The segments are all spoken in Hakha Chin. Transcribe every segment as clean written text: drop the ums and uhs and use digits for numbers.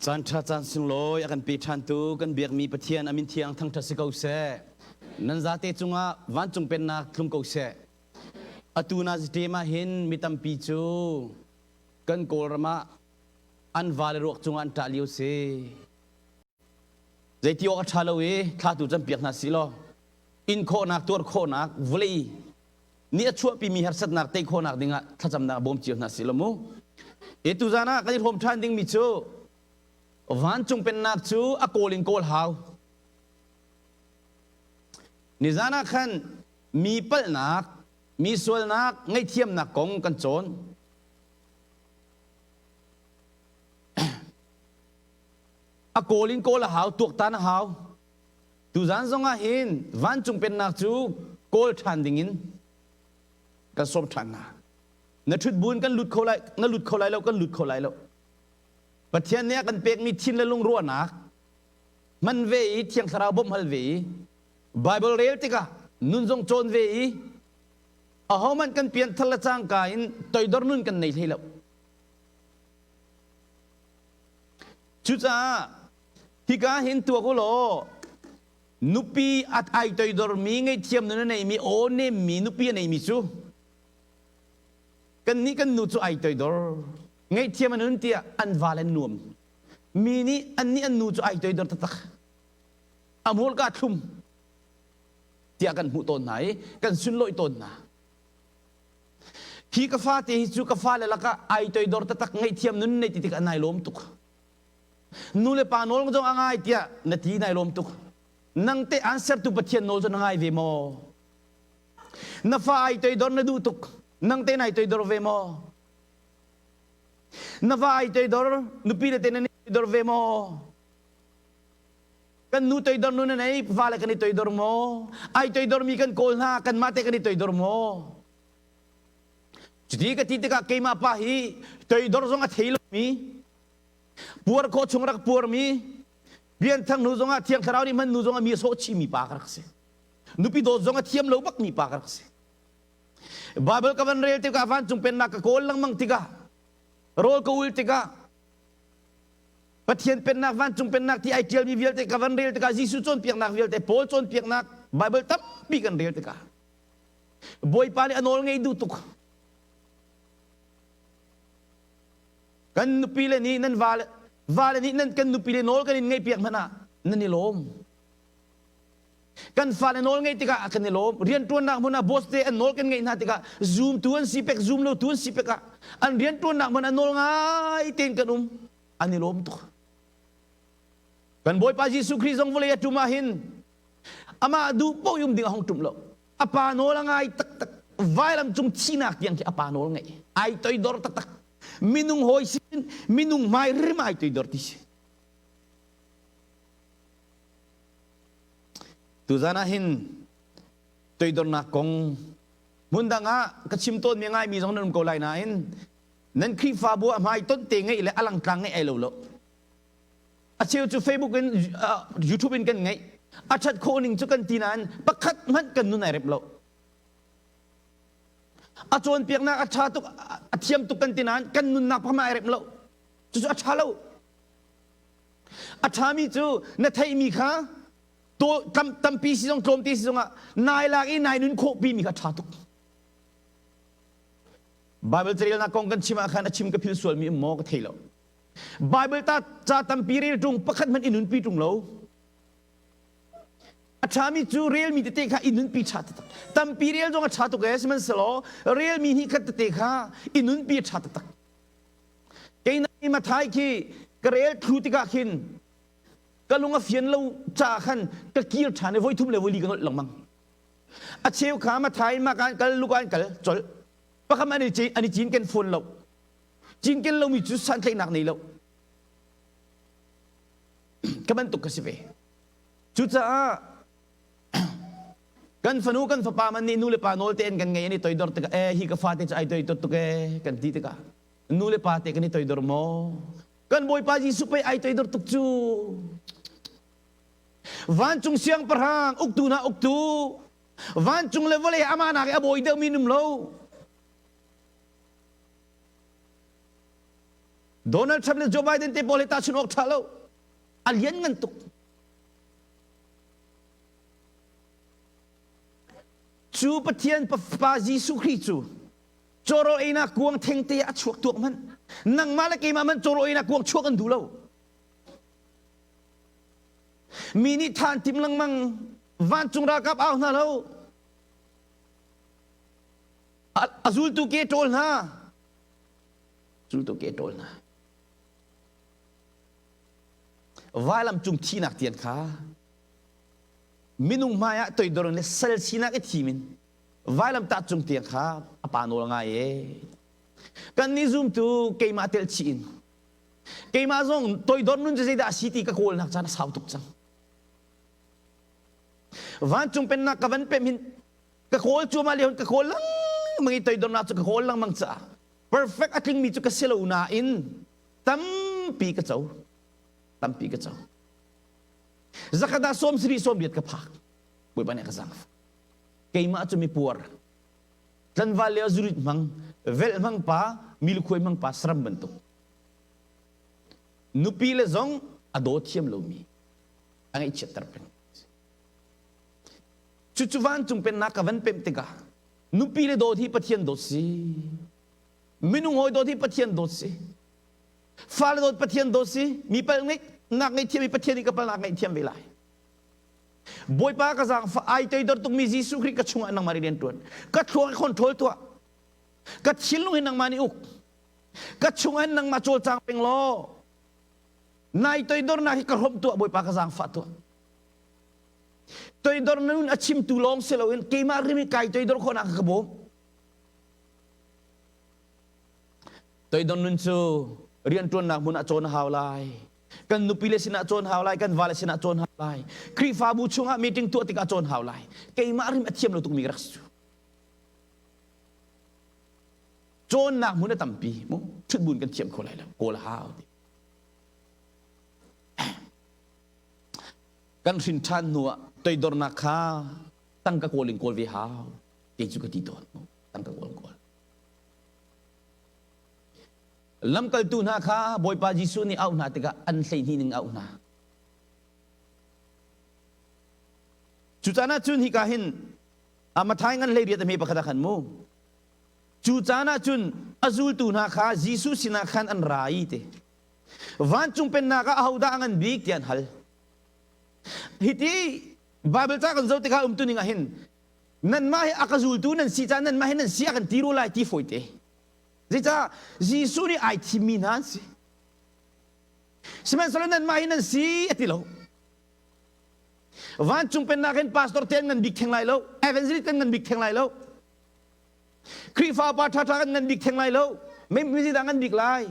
Caan ṭha caan sunglawi a kan pe ṭhantu kan biakmi Pathian a min thiang thangṭhat si ko seh. Nan zate cungah vancung pennak tlung ko seh. Atu na ziṭem ah hin mi tampi cu kan Kawlram ah an vale ruak cungah an ṭah lio si. Zeiti awk a ṭha lo i thla tu campiak hna si law in khawhnak tuar khawhnak vawlei nih a chuahpimi harsatnak tei khawhnak dingah thlacamnak bawm cio hna si law mu. E tuzan ah kan i hrawm ṭhan dingmi cu vancung pennak cu a kawl in kawl hau. Nizan ah khan mi palhnak, mi sualnak ngaihthiamnak kong kan cawn. A kawl in kawl a hau, tuaktan a hau. Tuzan zongah hin vancung pennak cu kawl ṭhan dingin kan sawm ṭhan hna. Na ṭhut buin kan lut kho lai, na lut kho lai lo, kan lut kho lai lo. Pathian nih a kan pekmi thin le lung ruahnak hman ve i Thiang Thlarau bawmh hal ve i Bible rel tikah nun zong cawn ve i ahohmanh kan pianthar le cangka in toidor nun kan nei hlei lo. Cucaah hika hin tuak u law nupi at ai toidormi ngaihthiam nun a neimi aw nemmi nupi a neimi cu kannih kan nu cu ai toidor ngaihthiam a nun tiah an val an nuam mi nih annih an nu cu ai toidor taktak a hmurka thlum tiah kan hmuh tawn hna i kan sunlawih tawn hna Hi ka fate hi cu ka fale lakah ai toidor taktak ngaihthiam nun nei ti tikah nai lawm tuk. Nu le pa nawl zong a ngai tiah na ti nai lawm tuk. Nang te aan sertu Pathian nawl cu na ngai ve maw? Na fa ai toidor na duh tuk. Nang te nai toidor ve maw? Na va ai toidor, nupi le te na toidor ve maw? Kan nu toidor nu na nei, fale kan i toidor maw? Ai toidormi kan kawl hna, kanmah te kan i toidor maw? Cuti ka ti tikah keimah pa hi toidor zong a thei lomi, puar khawh chung rak puarmi, pianthang hnu zongah Thiang Thlarau nih hman nu zongah mi a sawh chihmi pa ka rak si. Nupi dawt zong a thiam lo bakmi pa ka rak si. Bible ka van rel tikah vancung pennak ka kawl lengmang tikah rawl ka ul tikah Pathian pennak vancung pennak ti ai ṭialmi vialte ka van rel tikah Jesuh cawnpiaknak vialte Paul cawnpiaknak Bible tampi kan rel tikah Bawipa nih a nawl ngei duh tuk kan nupi le nih nan vale vale nih nan kan nupi le nawl kan in ngaihpiak hmanh ah nan i lawm kan fale nawl ngeih tikah kan i lawm rianṭuannak hmun ah boss te an nawl kan ngeih hna tikah zoom tu an si pek zoom lo tu an si pek ah an rianṭuannak hmun ah nawl ngai tein kan um an i lawm tuk kan Bawipa Jesuh Khrih zong vawlei a ṭum ah hin amah duh paoh um ding a hong ṭum lo a pa nawl a ngai taktak vailam cung thihnak tiang khi a pa nawl ngeih ai toidor taktak minung hawi sin minung hmai rim ai toidor ti si Tuzan ah hin toidornak kong hmundang ah ka chim tawnmi ngaimi zong nan um ko lai nain nan Khrihfabu ah hmai tonh te ngeih le a langtlang ngeih ai lo lo. A cheu cu Facebook in YouTube in kan ngeih. A ṭhat khawh ning cu kan ti nain pakhat hmanh kan nun ai rep lo. A cawnpiaknak a ṭha tuk a thiam tuk kan ti nain kan nunnak pakhat ai rep lo. Cucu a ṭha lo. A ṭhami cu na theihmi kha tampi si zong tlawmte si zongah nai lak i nai nun khawh pimi kha ṭha tuk. Bible carelnak kong kan chim ah khan a chim ka phil sualmi um maw ka thei lo. Bible ta ca tampi rel ṭung pakhat hmanh i nunpi ṭung lo. A ṭhami cu relmi tete kha i nunpi ṭha taktak. Tampi rel zong a ṭha tuk ee sihmanhsehlaw relmi hnih khat tete kha i nunpi a ṭha taktak. Kei na Mathai khi ka rel thlu tikah khin ka lung a fian lo caah khan ka kir ṭhan i voi thum le voi li ka nolh lengmang. A cheu kha Mathai mah kan kal Luka an kal colh. Pakam an i an i cinken fawn lo. Cinken lomi cu santlaihnak nei lo. Ka bantuk ka si ve. Cucaah kan fanu kan fapa man nih nu le pa nawl tein kan ngei an i toidor tikah eh hi ka fate cu ai toidor tuk eh kan ti tikah nu le pa te kan i toidor maw kan bawipa Jesuh pei ai toidor tuk cu vancung siangpahrang uktu hna uktu vancung le vawlei amah nak i a bawi deuhmi num lo. Donald Trump le Joe Biden te pawl he tahchunh awk ṭha lo. A lianngan tuk. Cu Pathian Pa Jesuh Khrih cu cawraw einak kuang thengte a chuak tuak hmanh. Nangmah le keimah hmanh cawraw einak kuang chuak an duh lo. Mi nih than tim lengmang vancung ralkap au hna lo. A zultu ke ṭawl hna. Zultu ke ṭawl hna. Vailam cung thihnak tian kha minung hmai ah toidor in le sal sinak i thim in vailamtah cung tiang kha a pa nawl ngai e. Kan nih zumtu keimah tel chih in keimah zong toidor nun cu zeidah a si ti ka kawlnak caan a sau tuk cang. Vancung pennak ka van pem hin ka kawl cuahmah lio ka kawl lengmang i toidornak cu ka kawl lengmang caah perfect a tlingmi cu ka si lo nain tampi ka co tampi ka co zakhat ah sawm sarih sawm riat ka phak bawipa nih ka zaangfah keimah cu mipuar tlanval le zurit hmang velh hmang pa milkhuai hmang pa saram bantuk nupi le zong a daw thiam lomi a ngaihchiatter peng Cucu vancung pennak ka van pemh tikah nupi le dawt hi Pathian dawt si. Minung hawi dawt hi Pathian dawt si. Fale dawt Pathian dawt si. Mi pal ngeih nak ngaihthiam i Pathian nih ka palnak ngaihthiam ve lai. Bawipa ka zaangfah ai toidor tukmi Jesuh Khrih ka chungah nangmah nih rian ṭuan. Ka thluak i control tuah. Ka thinlung hi nangmah nih uk. Ka chungah hin nangmah cawlcang peng law. Nai toidornak hi ka hrawmh tuah Bawipa ka zaangfah tuah. Toidor nun a chimtu lawng si loin keimah rim i kai toidor khawhnak ka bawm. Toidor nun cu rianṭuannak hmun ah cawn a hau lai. Kan nupile sinah cawn hau lai, kan vale sinah cawn hau lai. Khrihfabu chungah meeting tuah tikah cawn hau lai. Keimah rim a thiam lo tukmi ka rak si cu. Cawnnak hmun a tampi mu ṭhutbun kan thiam kho lai lo. Kawl a hau ti. Kan hrin ṭhan hnuah toidornak kha tangka kawl in kawl ve hau kei cu ka ti tawn tangka kawl kawl lamkaltu hna kha Bawipa Jesuh nih auh hna tikah an hleihnih ning auh hna cu caan ah cun hika hin Mathai ngan hlei riat a hme pakhat ah khan mu cu caan ah cun a zultu hna kha Jesuh sinah khan an ra i te Vancung pennak ah ahodah a ngan bik tiah an hal. Hiti Bible ca kan zoh tikah umtu ning ah hin nanmah hi a ka zultu nan si caah nanmah hi nan si a kan ti ru lai ti fawite. Zeicah Jesuh nih ai thimmi hna an si. Sihmanhsehlaw nanmah hi nan si a ti lo. Vancung pennak hin pastor te an ngan bik theng lai lo, evangelist an ngan bik theng lai lo. Khrihfa pa ṭhaṭha kan ngan bik theng lai lo. Mei dah ngan bik lai?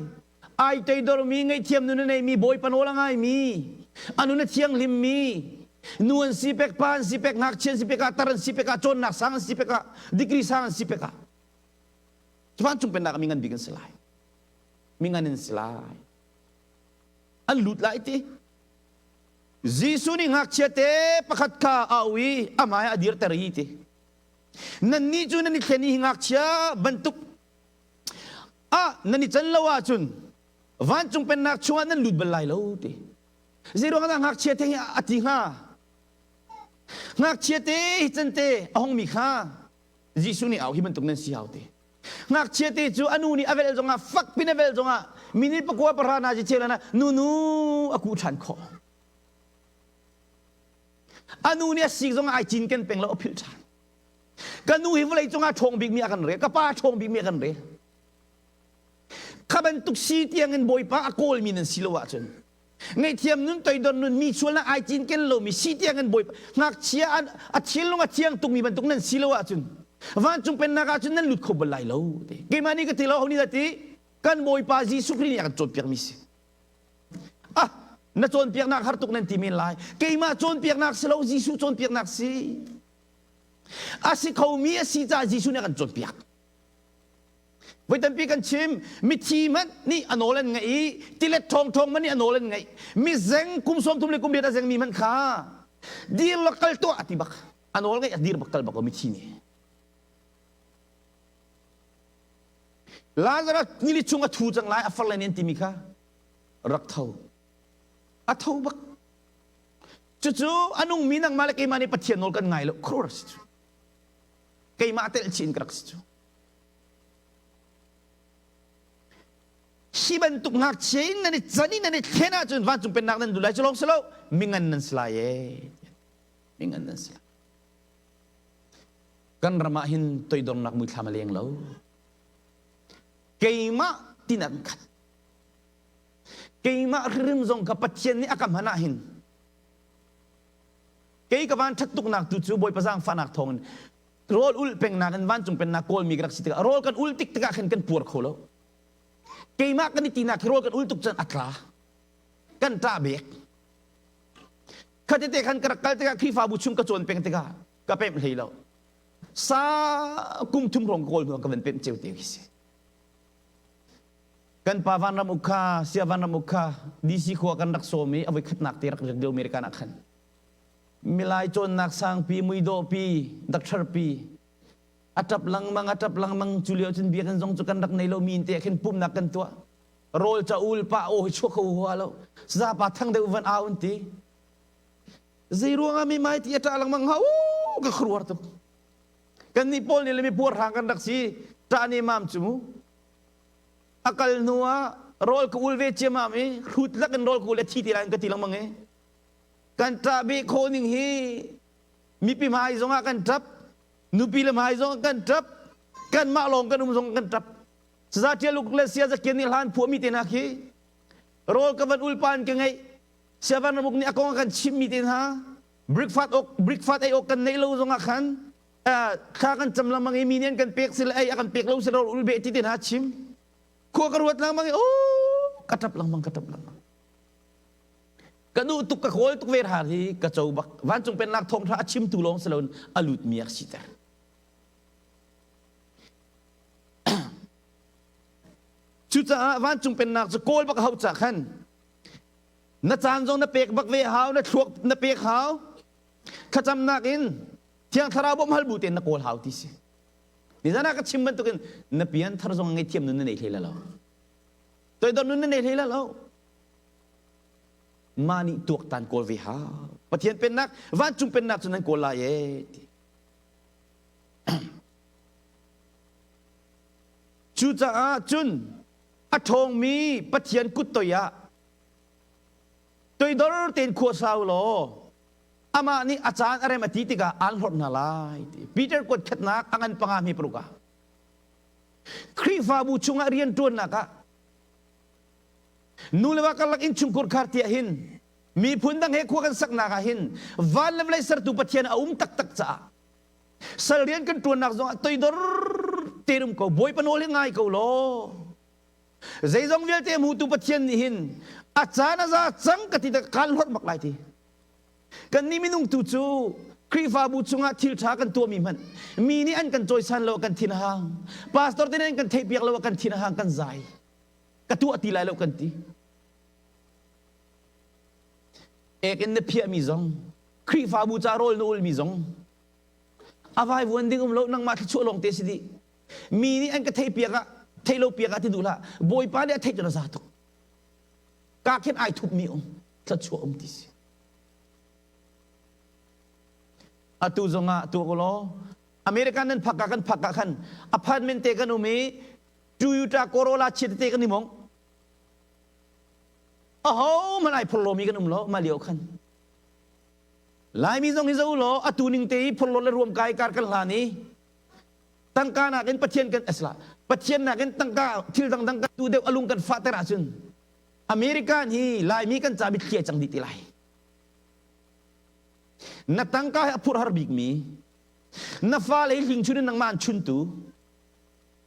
Ai toidormi, ngaihthiam nun a neimi, Bawipa nawl a ngaimi, a nun a thianghlimmi, nu an si pek, pa an si pek, ngakchia an si pek ah, tar an si pek ah, cawnnak sang an si pek ah, degree sang an si pek ah, vancung pennak ah mi ngan bik an si lai. Mi ngan an si lai. An lut lai ti. Jesuh nih ngakchia te pakhat kha a au i a hmai ah a dirter i ti. Nannih cu nan i thlen i hi ngakchia bantuk ah nan i can lo ahcun vancung pennak chungah nan lut bal lai lo ti. Zeiruang dah ngakchia te hi a ti hnga? Ngakchia te hi can te a hongmi kha Jesuh nih au hi bantuk nan si hau ti. Ngakchia te cu a nu nih a velh zongah fak pin a velh zongah minute pakua pahra na ci cheu na nu nu a kuh ṭhan khawh. A nu nih a sik zongah ai cinken peng lo a philh ṭhan. Ka nu hi vawlei cungah ṭhawng bikmi a kan rel, ka pa ṭhawng bikmi a kan rel. Kha bantuk si tiangin Bawipa a kawlmi nan si lo ahcun ngaihthiam nun toidor nun mi sualnak ai cinken lomi si tiangin Bawipa ngakchia a thinlung a thiang tukmi bantuk nan si lo ahcun vancung pennak ahcun nan lut kho bal lai lo ti. Keimah nih ka ti lo, ho nih dah ti? Kan Bawipa Jesuh Khrih nih a kan cawnpiakmi si. Ah, na cawnpiaknak har tuk nan ti men lai. Keimah cawnpiaknak si lo, Jesuh cawnpiaknak si. A si khomi a si caah Jesuh nih a kan cawnpiak. Voi tampi kan chim, mithi hmanh nih a nawl an ngaih i tilet ṭhawngṭhawng hmanh nih a nawl an ngaih. Mizeng kum 30 le kum riat a zengmi hmanh kha dir law kal tuah a ti bak. A nawl ngaih a dir bak kal bak ko mithi nih. Lazarus nili chung a thu cang lai a far le nen timi kha rak tho. A tho bak. Cucu a nungmi nangmah le keimah nih Pathian nawl kan ngai lo khuaruahhar si cu. Keimah telh chih in ka rak si cu. Hi bantuk ngakchia in nan i can i nan i thlen ahcun vancung pennak nan duh lai cu lawng si lo mingan nan si lai ee. Mingan nan si lai. Kan ram ah hin toidornak muithlam a leng lo. Keimah tinak khat. Keimah hrim zong kha Pathian nih a ka hman ah hin kei ka van ṭhat tuknak tu cu Bawipa zaangfahnak thawngin rawl ulh pengnak in vancung pennak kawlmi ka rak si tikah rawl kan ul tik tikah khan kan puar kho lo. Keimah kan i tinak khi rawl kan ul tuk cun a tla. Kan ṭah bek. Khatete khan ka rak kal tikah Khrihfabu chung ka cawn peng tikah ka pemh hlei lo. Sa kum thum hrawng ka kawl hnu ka van pemh ceu te khi si. Kan pa Vanram uk kha, Sia Vanram uk kha DC khua kan rak sawm i a voi khatnak te rak riak lio American ah khan. Milai cawnnak sangpi, muidawhpi, doctor-pi, a ṭap lengmang, a ṭap lengmang cu lio cun biakinn zong cu kan rak nei lo mi in te khin pumhnak kan tuah. Rawl ca ul pa aw hi chuak kho hua lo. Saza pa thang deuh van au an ti. Zei ruangah mi mai ti a ṭah lengmang ha u ka khuaruar tuk. Kan nih pawl nih le mi puarhrang kan rak si. Ṭah ne mam cu mu. A kal hnu ah rawl ka ul ve ciamam i hrut lak in rawl ka ul a thi ti lai in ka ti lengmang i kan ṭah beh khawh ning hi mipi hmai zongah kan ṭap nupi le hmai zongah kan ṭap kanmah lawng kan um zong kan ṭap saza ṭial uk le sia zakian nih hlan phuahmi te hna khi rawl ka van ulpa in ka ngeih siavan ramuk nih a kong a kan chimmi te hna breakfast ok breakfast ei ok kan neih lo zongah khan thla kan cam lengmang i mi nih an kan pek sile ei a kan pek lo sile ul beh ti te hna chim khua ka ruat lengmang i oh ka ṭap lengmang ka ṭap lengmang ka duh tuk ka kawl tuk ve har hi ka co bak vancung pennak thawngṭha a chimtu lawng si loin a lut mi a siter cucaah vancung pennak cu kawl bak hau ca khan na caan zong na pek bak ve hau na thluak na pek hau thlacamnak in thiang thlarau bawmh hal bu tein na kawl hau ti si nizan ah ka chim bantukin na pian thar zong ngei thiam nun na nei hlei la lo toidor nun na nei hlei la lo mah nih tuaktan kawl ve hau pathian pennak vancung pennak cu nan kawl lai e ti cucaah cun a ṭhawngmi pathian kut toi ah toidor tein khua sau law amah nih a caan a rem a ti tikah aan hlorh hna lai ti Peter kuat khatnak a ngan panga mi paruk ah Khrihfabu chungah rian ṭuannak ah nu le va karlak innchungkhur khar tiah hin miphun dang he khua kan saknak ah hin van le vawlei sertu Pathian a um taktak caah sal rian kan ṭuannak zongah toidor tein um ko Bawipa nawl hi ngai ko law zeizong vialte hmutu Pathian nih hin a caan a za cang ka ti tak kaan hlorh bak lai ti Kannih minung tu cu Khrihfabu chungah thil ṭha kan tuahmi hmanh mi nih an kan cawisan lo kan thin a hang. Pastor te nih an kan theihpiak lo kan thin a hang kan zai. Ka tuah ti lai lo kan ti. Ek in na phiahmi zong Khrihfabu ca rawl na ulmi zong a vaivuan ding um lo nangmah thluachuah lawng te si dih. Mi nih an ka theihpiak ah theih lo piak ah ti duh hlah. Bawipa nih a theih cu na za tuk. Ka khin ai thupmi um thluachuah um ti si. Atu zongah tuak u law American nan phak ah kan phak ah khan apartment te kan um i Toyota Corolla chia tete kan i mong. Aho hmanh ai phorlomi kan um lo mah lio khan. Laimi zong hi zo law atu ning te i phorlo le ruam kai kar kan hlan i tangka nakin Pathian kan asla Pathian nakin tangka thil dangdang kan tu deuh alung kan fahter ahcun American hi Laimi kan ca mitthli ai cang dih ti lai. Na tangka hi a phurh har bikmi na fale hi hling chun in nangmah an chuntu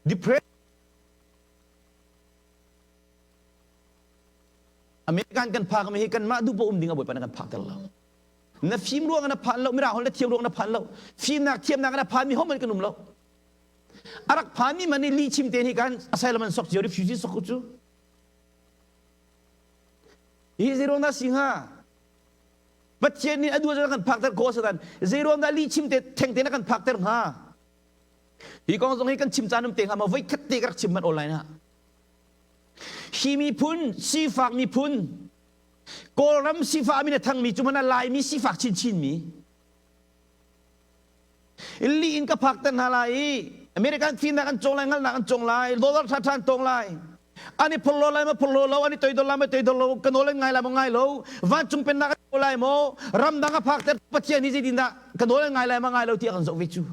depression American kan phak mi hi kanmah duh um ding a bawipa na kan phak ter lo. Na fim ruang na phan lo mirang holh na thiam ruang na phan lo fimnak thiamnak na phan mi homan kan um lo. A rak phan mi man i li chim te hi kan asylum an sok cio refugee sok cu Hi zeiruang dah si hnga? Pathian nih a duh kan phakter ko satan zeiruang dah lihchim te theng te na kan phakter hnga? Hi kong zong hi kan chim caan um te hnga ma voi khat te ka rak chim man online ah. Hi miphun sifak miphun Kawlram sifah min a thangmi cu hmanh ah Laimi sifak chinchin mi. Li in ka phak tan hna lai i American fimnak an cawng lai, ngalnak an cawng lai, dollar ṭha ṭha an tawng lai. An i phorhlaw lai ma phorhlaw lo, an i toidor lai ma toidor lo, ka nawl an ngai lai maw ngai lo, vancung pennak an kawl lai maw, ramdang a phakter Pathian hi zeitindah ka nawl an ngai lai ma ngai lo ti a kan zoh ve cu.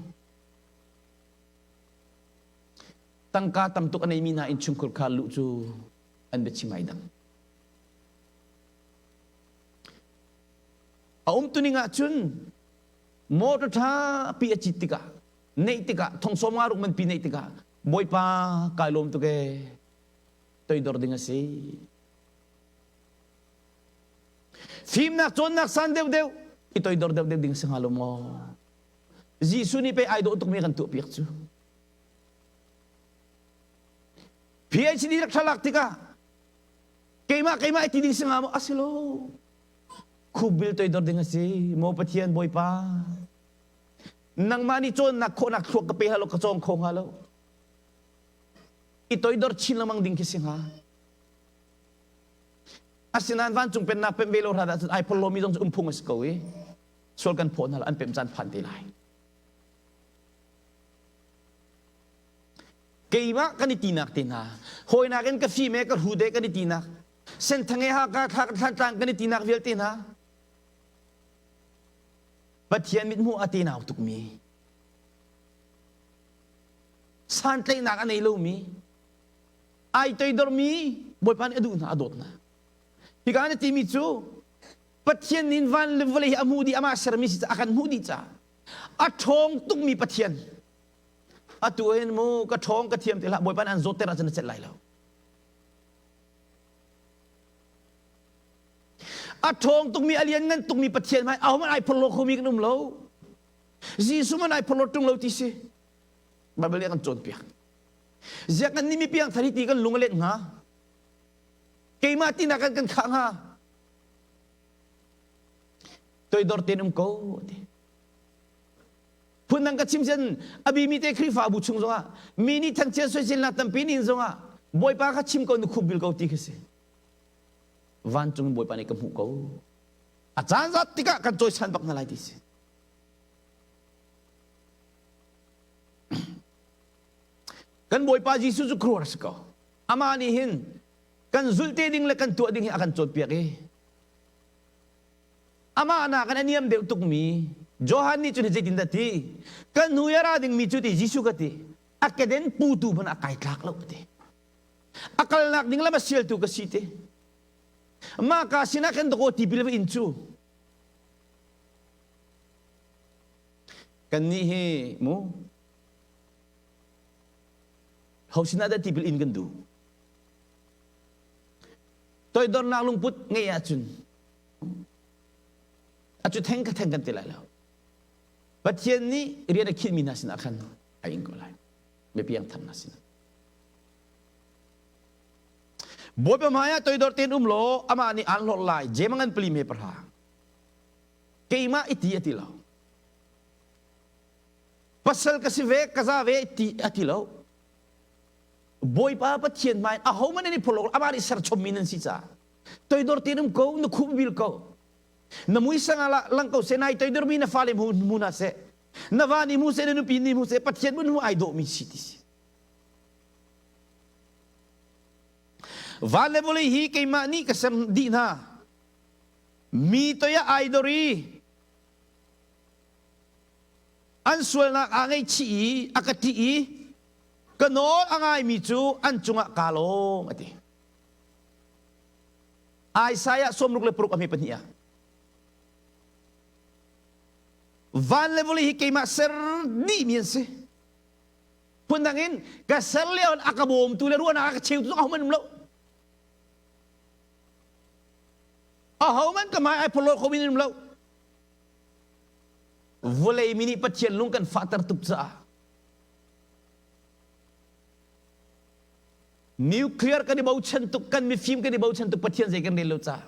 Tangka tam tuk a neimi hna innchungkhur kha luh cu an biachim ai dang. A umtuning ahcun motor ṭhapi a cit tikah neih tikah thong sawm nga ruk man pi neih tikah Bawipa kai lawm tuk ee toidor ding a si. Fimnak cawnnak san deuhdeuh i toidor deuhdeuh ding si hnga lo maw? Jesuh nih pei ai dawh tukmi kan tuahpiak cu. PhD rak thlalak tikah keimah keimah i ti ding si hnga maw? A si lo. Khupbil toidor ding a si. Maw Pathian Bawipa, nangmah nih cawnnak khawhnak thluak ka pe hlah law ka cawng kho hnga lo. I toidor chin lengmang ding khi si hnga. Asinain vancung pennak pemh ve lo hrat ahcun ai phorhlawmi zong cu um phung a si ko i sual kan phaw hna lo an pemh caan phan te lai. Keimah kan i tinak te hna, hawinak in ka fim e ka hrut e kan i tinak, Senthang e Haka Thlantlang kan i tinak vialte hna, Pathian mithmuh a tenau tukmi, santlaihnak a nei lomi, ai toidormi Bawipa nih a duh hna, a dawt hna. Hika na timi cu Pathian nih van le vawlei hi a hmuh dih, amah sermi si a kan hmuh dih caah a ṭhawng tukmi Pathian atu hin mu ka ṭhawng ka thiam ti hlah Bawipa nih an zawtter ahcun na celh lai lo. A ṭhawng tukmi a lianngan tukmi Pathian hmai ahohmanh ai phorhlaw khomi kan um lo. Jesuh hmanh ai phorhlaw ṭung lo ti si. Bible nih a kan cawnpiak. Ziah kan nih mi piangthar hi ti kan lung a let hnga? Keimah tinak kan kan khah hnga? Toidor tein um ko ti. Phundang ka chim cun a bimi te Khrihfabu chung zongah mi nih thangchiat soiselnak tampi nin zongah Bawipa kha chim ko na khup bil ko ti khi si. Vancung in Bawipa nih ka hmuh ko. A caan zat tikah kan cawisan bak hna lai ti si. Kan Bawipa Jesuh cu khuaruahhar si ko. Amah nih hin kan zulh te ding le kan tuah ding hi a kan cawnpiak i amah nakin a niam deuh tukmi Johan nih cun zeitindah ti kan hnu i a ra dingmi cu ti Jesuh ka ti a keden putu hmanh a kai tlak lo ti a kalnak ding lam a sialtu ka si ti mah ka sinah khan dakaw tipil va in cu kannih hi mu ho sinah dah tipil in kan duh toidornak lungput ngeih ahcun a cu theng ka theng kan ti lai lo Pathian nih rian a khinhmi hna sinah khan a ing ko lai biapiang thar hna sinah Bawipa hmaiah toidor tein um law amah nih aan hlorh lai jemangan pali me pahra keimah i ti a ti lo pasal ka si ve ka za ve ti a ti lo Bawipa Pathian hmai ahohmanh an i phorhlawk amah nih serchommi nan si caah toidor tein um ko na khup bil ko na mui sangah lah lang ko seh nai toidormi na fale hmu hmu hna seh na va nih hmu seh na nupi nih hmu seh Pathian mun hmu ai dawhmi si ti si van le vawlei hi keimah nih ka sem dih hna mi toi ah ai dor i an sualnak aa ngaihchih i a ka ṭih i ka nawl a ngaimi cu an cungah kaa lawm a ti. Isaiah 66 a hme pahnih ah van le vawlei hi keimah ser dihmi an si. Phundang in ka ser lio in a ka bawmtu le ruahnak a ka cheutu zong ahohmanh um lo. Ahohmanh ka hmai ai phorhlaw khomi an um lo. Vawlei mi nih Pathian lung kan fahter tuk caah nuclear kan i bochan tuk kan mifim kan i bochan tuk Pathian zei kan rel lo caah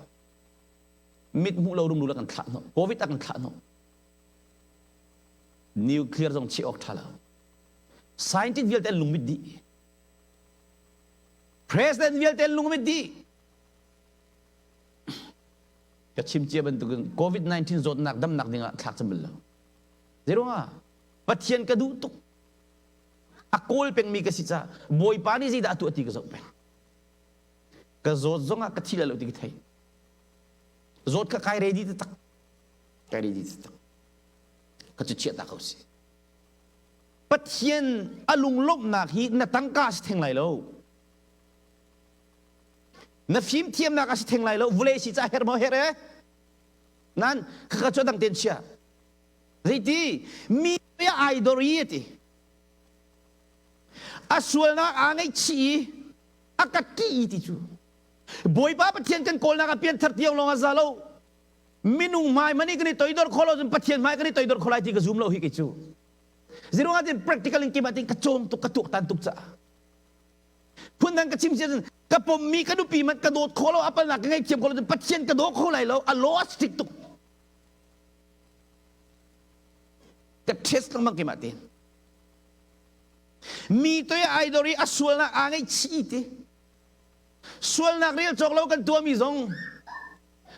mit hmuh lo rumru la kan thlah hnawh covid a kan thlah hnawh nuclear zong chih awk tha lo. Scientist vialte an lungmit dih. President vialte an lungmit dih. Ka chim cia bantukin COVID-19 zawtnak damnak dingah thlak cam bal lo. Zeiruangah? Pathian ka duh tuk. A kawl pengmi ka si caah Bawipa nih zeidah a tuah ti ka zoh peng. Ka zawt zongah ka thi lai lo ti ka thei. Zawt kha kai ready taktak. Kai ready taktak. Ka cu chiah ta ko si. Pathian a lunglawmhnak hi na tangka si theng lai lo. Na fimthiamnak a si theng lai lo. Vulei si ca her maw her e? Nan khaka cu dang ten chia. Zeiti mi ai dor i ati. A sualnak aa ngaihchih i a ka ṭih ti cu. Bawipa Pathian kan kawlnak ah pianthar tiang lawng a za lo. Minung hmai hmanh i kan i toidor kho lo cun Pathian hmai kan i toidor kho lai ti ka zum lo hi kei cu. Ziruang ah practical in keimah tin ka cawng tuk ka tuaktan tuk caah. Phundang ka chim sia cun ka pommi ka nupi man ka dawt kho lo a palnak ka ngaihthiam kho lo cun Pathian ka daw kho lai lo a law a strict tuk. Ka test lengmang keimah tein. Mi toi ai dor i a sualnak aa ngaihchih ti. Sualnak rel cawk lo kan tuahmi zong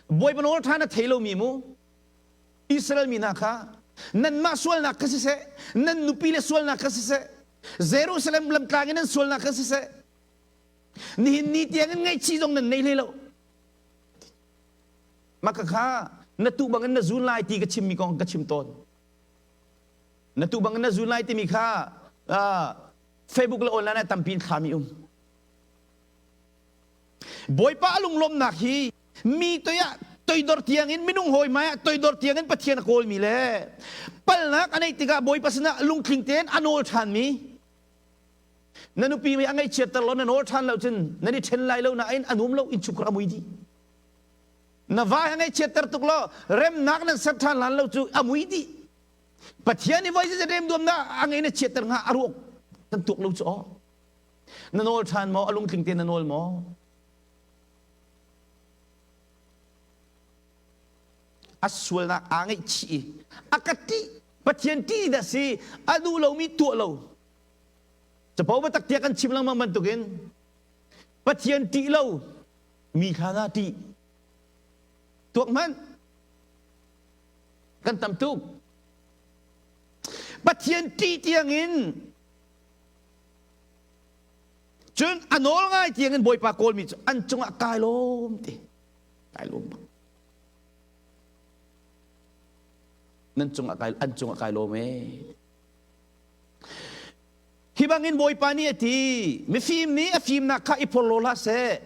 Bawipa nawl ṭhan a thei lomi mu Israel mi hna kha nanmah sualnak kha siseh nan nupi le sualnak kha siseh Jerusalem lamtlang in nan sualnak kha siseh nihin ni tiangin ngaihchih zong nan nei hlei lo maka kha na tuh bangin na zun lai ti ka chimmi kong ka chim tawn na tuh bangin na zun lai timi kha Facebook le online ah tampi in thlami um Bawipa a lunglawmhnak hi mi toi ah toidor tiangin minung hawi hmai ah toidor tiangin Pathian a kawlmi le palnak a neih tikah Bawipa sinah lungtling tein a nawl ṭhanmi na nupi mi a ngaihchiatter lo na nawl ṭhan lo cun nan i ṭhen lai lo nain a nuam lo innchungkhar a mui dih na va a ngaihchiatter tuk lo remnak nan ser ṭhan lan lo cu a mui dih Pathian i voi zeizat remduamnak a ngei na chiatter hnga a ruak kan tuak lo cu aw Na nawl ṭhan maw? A lungtling tein na nawl maw? A sualnak aa ngaihchih i a ka ṭih. Pathian ṭih dah si a duh lomi tuah lo. Capo biatak tiah kan chim lengmang bantukin Pathian ṭih lo mi kha na ṭih. Tuak hmanh. Kan tam tuk. Pathian ṭih tiangin Cun a nawl ngai tiangin Bawipa kawlmi cu an cungah kai lawm ti. Kai lawm bak. Nan cungah kai an cungah kai lawm ee. Hi bangin Bawipa nih a ti, mifim nih a fimnak kha i phorhlaw hlah seh.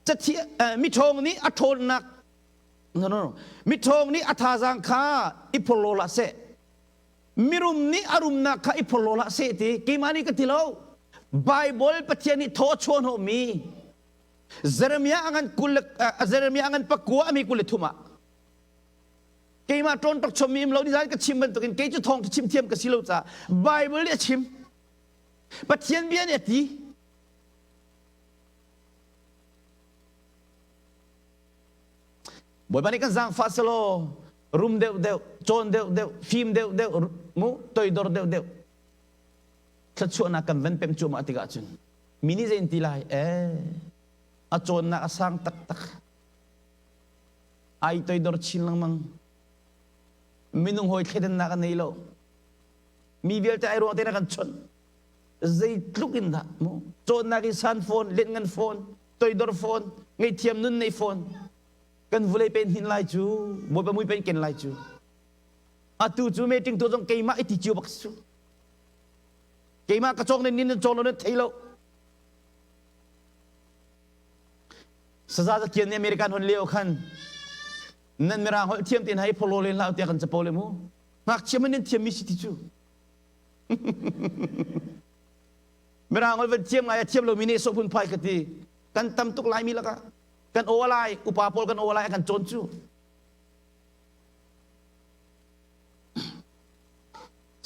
Cathi, miṭhawng nih a ṭhawnnak no no no miṭhawng nih a thazaang kha i phorhlaw hlah seh. Mirum nih a rumnak kha i phorhlaw hlah seh ti keimah nih ka ti lo. Baibal Pathian nih thaw a chuah hnawhmi Jeremiah a ngan kul Jeremiah a ngan pakua a mi 23 ah keimah ṭawn tok chommi im lo nizan ka chim bantukin kei cu thawng chim thiam ka si lo caah Baibal nih a chim Pathian bia nih a ti Bawipa nih kan zaangfah selaw rum deuh deuh, cawn deuh deuh, fim deuh deuh, mu toidor deuh deuh thluachuahnak kan van pem cuahmah tikah cun mi nih zei ti lai eh a cawnnak a sang taktak ai toidor chin lengmang minung hawi thleidannak a nei lo mi vialte ai ruang te na kan chawnh zeitluk in dah mu cawnnak i san fawn let ngan fawn toidor fawn ngeihthiam nun nei fawn kan vulei pen hin lai cu bawipa mui pen ken lai cu atu cu meeting tu zong keimah i ti cio bak su keimah ka cawng nen nin cawng lo nan thei lo saza zakian nih American hon leo khan nan mirang holh thiam ten hai pholo len hlau tiah kan capo le mu ngakchia man nan thiam mi si ti cu Mirang holh van thiam ngai a thiam lomi nih sawh phunphai ka ti. Kan tam tuk laimi lakah kan aw lai, upa pawl kan aw lai kan cawn cu.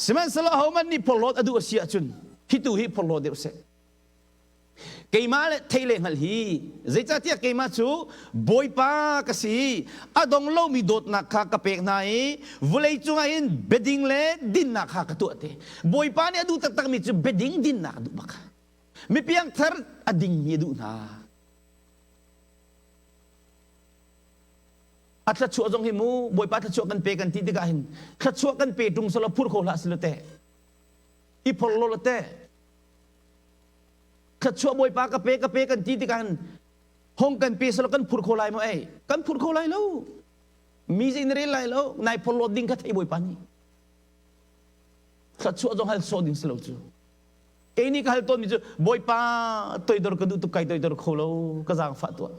Sihmanhsehlaw ahohmanh nih phorhlawt a duh a si ahcun hi tu hi phorhlaw deuh seh. Keimah le thei le hngalh hi zeicahtiah keimah cu Bawipa ka si a dong lomi dawtnak kha ka pek hna i vawlei cungah hin biading le dinnak kha ka tuah te. Bawipa nih a duh taktakmi cu biading dinnak a duh bak. Mi piangthar a dingmi a duh hna. A thluachuah zong hi mu Bawipa thluachuah kan pe kan ti tikah hin thluachuah kan pe ṭung selaw phur kho hlah selaw teh i phor lo teh thluachuah Bawipa ka pe ka pe kan ti tikah hin hong kan pe selaw kan phur kho lai maw ei kan phur kho lai lo mi zei na rel lai lo nai phor lo ding kha thei Bawipa nih thluachuah zong hal sawh ding si lo cu kei nih ka hal tawnmi cu Bawipa toidor ka duh tuk kai toidor kho lo ka zaangfah tuah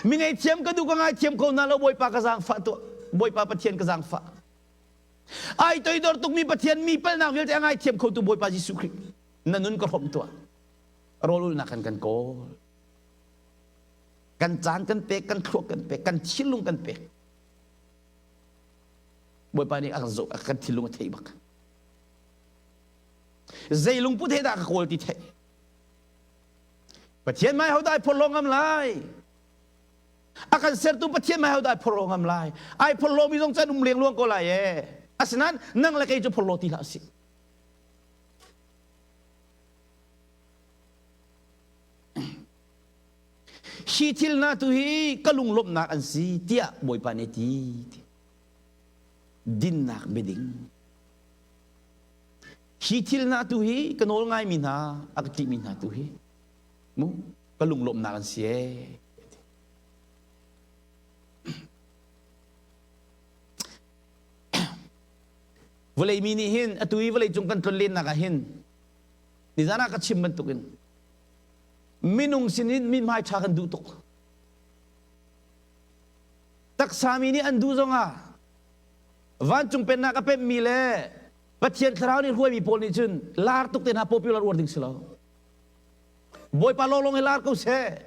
Mi ngaihthiam ka duh ka ngaithiam ko hna lo Bawipa ka zaangfah tuah. Bawipa Pathian ka zaangfah. Ai toidor tukmi Pathian mi palnak vialte a ngaithiam khotu Bawipa Jesuh Khrih na nun ka hrawmh tuah. Rawl ulnak kan kan kawl. Kan caan kan pek, kan thluak kan pek, kan thinlung kan pek. Bawipa nih a kan zoh, kan thinlung a theih bak. Zei lungput he dah ka kawl ti theih. Pathian mai ho dah ai phorhlaw ngam lai? A kan sertu Pathian mai ho dah ai phorhlaw ngam lai? Ai phorhlaw mi zong can um leng luang ko lai e. Asinain nang le kei cu phorhlaw ti hlah usih. Hi thil hna tu hi ka lunglawmhnak an si tiah Bawipa nih ti. Dinnak biading. Hi thil hna tu hi ka nawl ngaimi hna, a ka ṭihmi hna tu hi mu ka lunglawmhnak an si ee. Vawlei mi nih hin atu i vawlei cung kan tlonlennak ah hin nizan ah ka chim bantukin minung sinin mithmai ṭha kan duh tuk. Taksa mi nih an duh zongah vancung pennak a pemmi le Pathian thlarau nih hruaimi pawl nih cun lar tuk te hna popular uar ding si lo. Bawipa lawnglawng hi lar ko seh.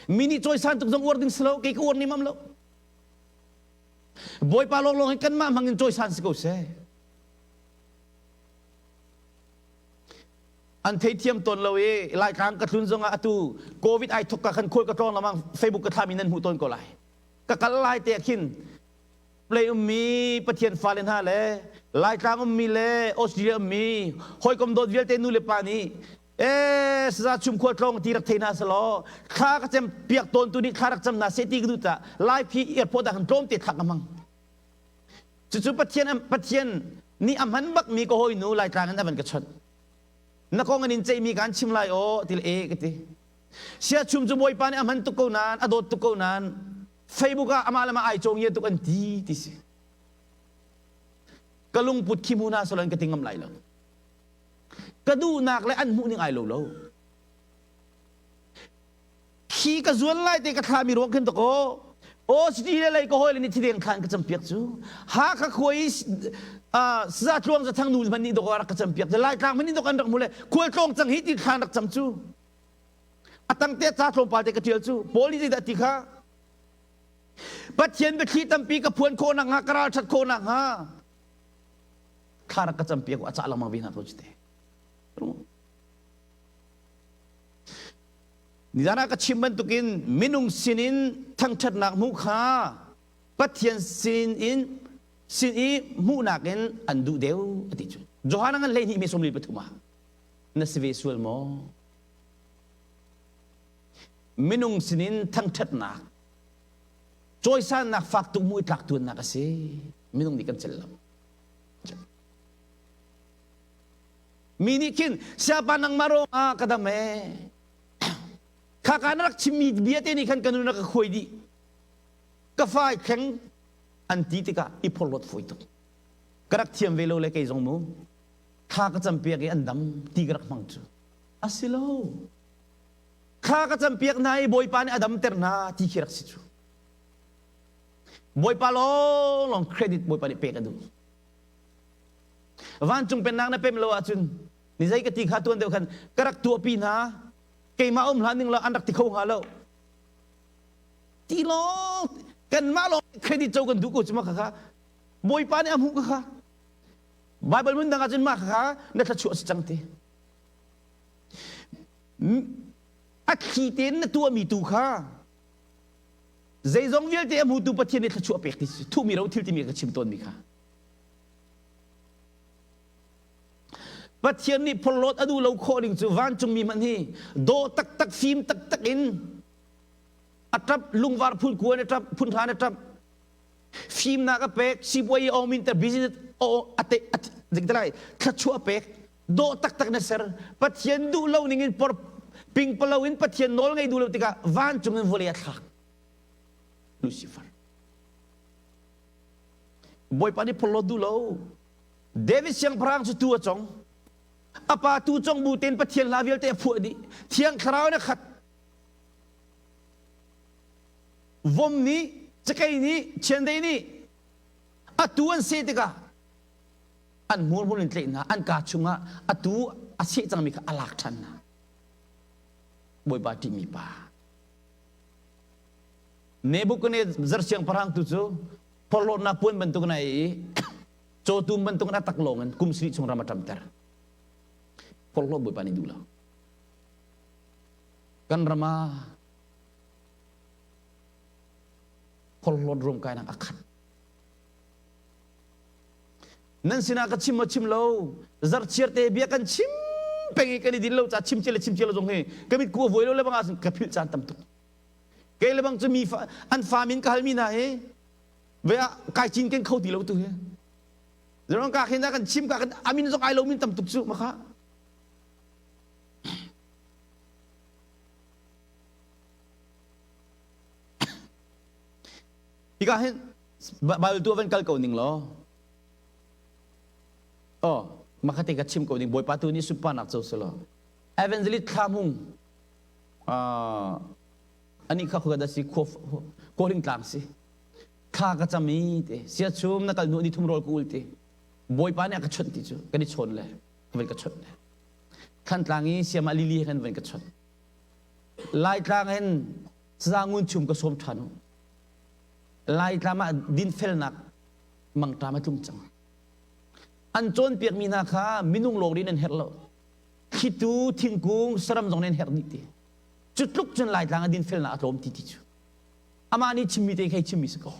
Mi nih cawisan tuk zong uar ding si lo, kei ka uar nim am lo. Bawipa lawnglawng hi kanmah hmang in cawisan si ko seh. An theithiam tawn lo i Laitlang ka tlun zongah atu COVID ai thok ka khan khual ka tlawng lamang Facebook ka thlami nan hmuh tawn ko lai. Ka kal lai te khin Play ummi Pathian fale hna le Laitlang ummi le Australia ummi hawikom dawt vialte nu le pa nih ee saza chum khual tlawng ti rak thei hna selaw thla ka cem piak tawn tu nih thla rak cam hna seh ti ka duh ta Lai phi airport ah khan tlawm te thlak ka hmang cucu Pathian Pathian nih a hman bak mi ka hawi nu Laitlang in a van ka chawnh na kong an in ceihmi kaan chim lai aw ti le e ka ti Siachum cu Bawipa nih a hman tuk ko nain a dawt tuk ko nain Facebook ah amah le mah ai cawngia tuk an ti ti si. Ka lungput khi hmu hna selaw ka ti ngam lai lo. Ka duhnak le an hmuh ning ai lo lo. Khi ka zuan lai te ka thlami ruang khin takaw aw city le lei ka hawi le nih thideng khan ka campiak cu Hakha khua i saza tluang zathang nu hman nih dawk rak ka campiak Laitlang hman nih dawk an rak hmu le khualtlawng cang hi ti thlan rak cam cu A tangte ca tlawmpal te ka ṭial cu Paul nih zeidah ti kha Pathian biathli tampi ka phuan khawh nakhnga ka ralṭhat khawh nakhnga thla rak ka campiak a cah lengmang ve hna ko cite. Nizan ah ka chim bantukin minung sinin thangṭhatnak hmuh kha Pathian sin in sin i hmuhnak in an duh deuh a ti cu. Johan ngan 12 mi 43 ah na si ve sual maw? Minung sinin thangṭhatnak, cawisannak fak tuk mu i tlak tuannak a si. Minung nih kan celh lo. Mi nih khin siapa nangmah ruangah ka dam ee. Khaka na rak chimmi bia te nih khan ka nun a ka khuai dih. Ka fa i thleng an ti tikah i phorhlawt fawi tuk. Ka rak thiam ve lo le kei zong mu. Thla ka campiak i an dam ti ka rak hmang cu. A si lo. Thla ka campiak hna i Bawipa nih a damter hna ti khi rak si cu. Bawipa lawnglawng credit Bawipa nih pek a duh. Vancung pennak na pem lo ahcun ni zei ka ti kha tuan deuh khan ka rak tuahpi hna keimah um hlah ning lo an rak ti kho hnga lo. Ti lawng kanmah lawng credit co kan duh ko cu ma kha Bawipa nih a hmuh ka kha Bible hmun dang ahcun mah kha na thluachuah si cang ti. A thli tein na tuahmi tu kha zeizong vialte a hmutu Pathian nih thluachuah pek ti thuhmi ro thil timi ka chim tawnmi kha. Pathian nih phorhlawt a duh lo khawh ding cu vancungmi hmanh hi dawh taktak fim taktak in a ṭap lungvar phun kuan a ṭap phun hran a ṭap fimnak a pek sipuai i awmin ter business a te lai thluachuah a pek dawh taktak na ser Pathian duh lo ning in por pingpalo in Pathian nawl ngei duh lo tikah vancung in vawlei a thlak Lucifer Bawipa nih phorhlawt duh lo David siangpahrang cu tu a cong a pa tu cong bu tein Pathian hla vialte a phuah dih thiang thlarau in a khat vom nih cakei nih chiandeih nih a tu an seh tikah an hmurhmul in tlaih hna an kaa chungah a tu a seh cangmi kha a lak ṭhan hna Bawipa ṭihmi pa Nebuchadnezzar siangpahrang tu cu phorhlawtnak puan bantuk in a ei i cawtum bantuk in a taklawng in kum sarih chung ram a ṭamter phorhlawt Bawipa nih duh lo kan ram ah phorhlawt ruamkainak a khat Nan sinah ka chim maw chim lo zarchiar te bia kan chim peng i kan i din lo ca chim cia le chim cia lo zong hi ka mit ku a vuai lo le bang ahcun ka philh caan tam tuk. Kei le bang cu mi fa, an fa min ka halmi hna hi ve ah kai cin ken kho ti lo tu hi. Zerong ka khin kan chim ka kan amin zong ai lo min tam tuk cu makha. Hika hin Bible tu van kal ko ning law oh makhate ka chim ko ding Bawipa tu nih sunparnak co selaw evangelist thlamung ani kha khuka da si khuaring tlang si thla ka cam i te sia chum na kal hnu ni thum rawl ka ul te Bawipa nih a ka chawnh ti cu kan i chawn le ka van ka chawnh le Thantlang i siama lili he kan van ka chawnh Laitlang in Sazangun chum ka sawm ṭhan u Laitlam ah dinfelnak mangṭam a tlung cang. An cawnpiakmi hna kha minung lawng nih nan herh lo. Thlitu, thingkung, saram zong nih an herh dih ti. Cu tluk cun Laitlang ah dinfelnak a tlawm ti ti cu. Amah nih chimmi te khi chimmi si ko.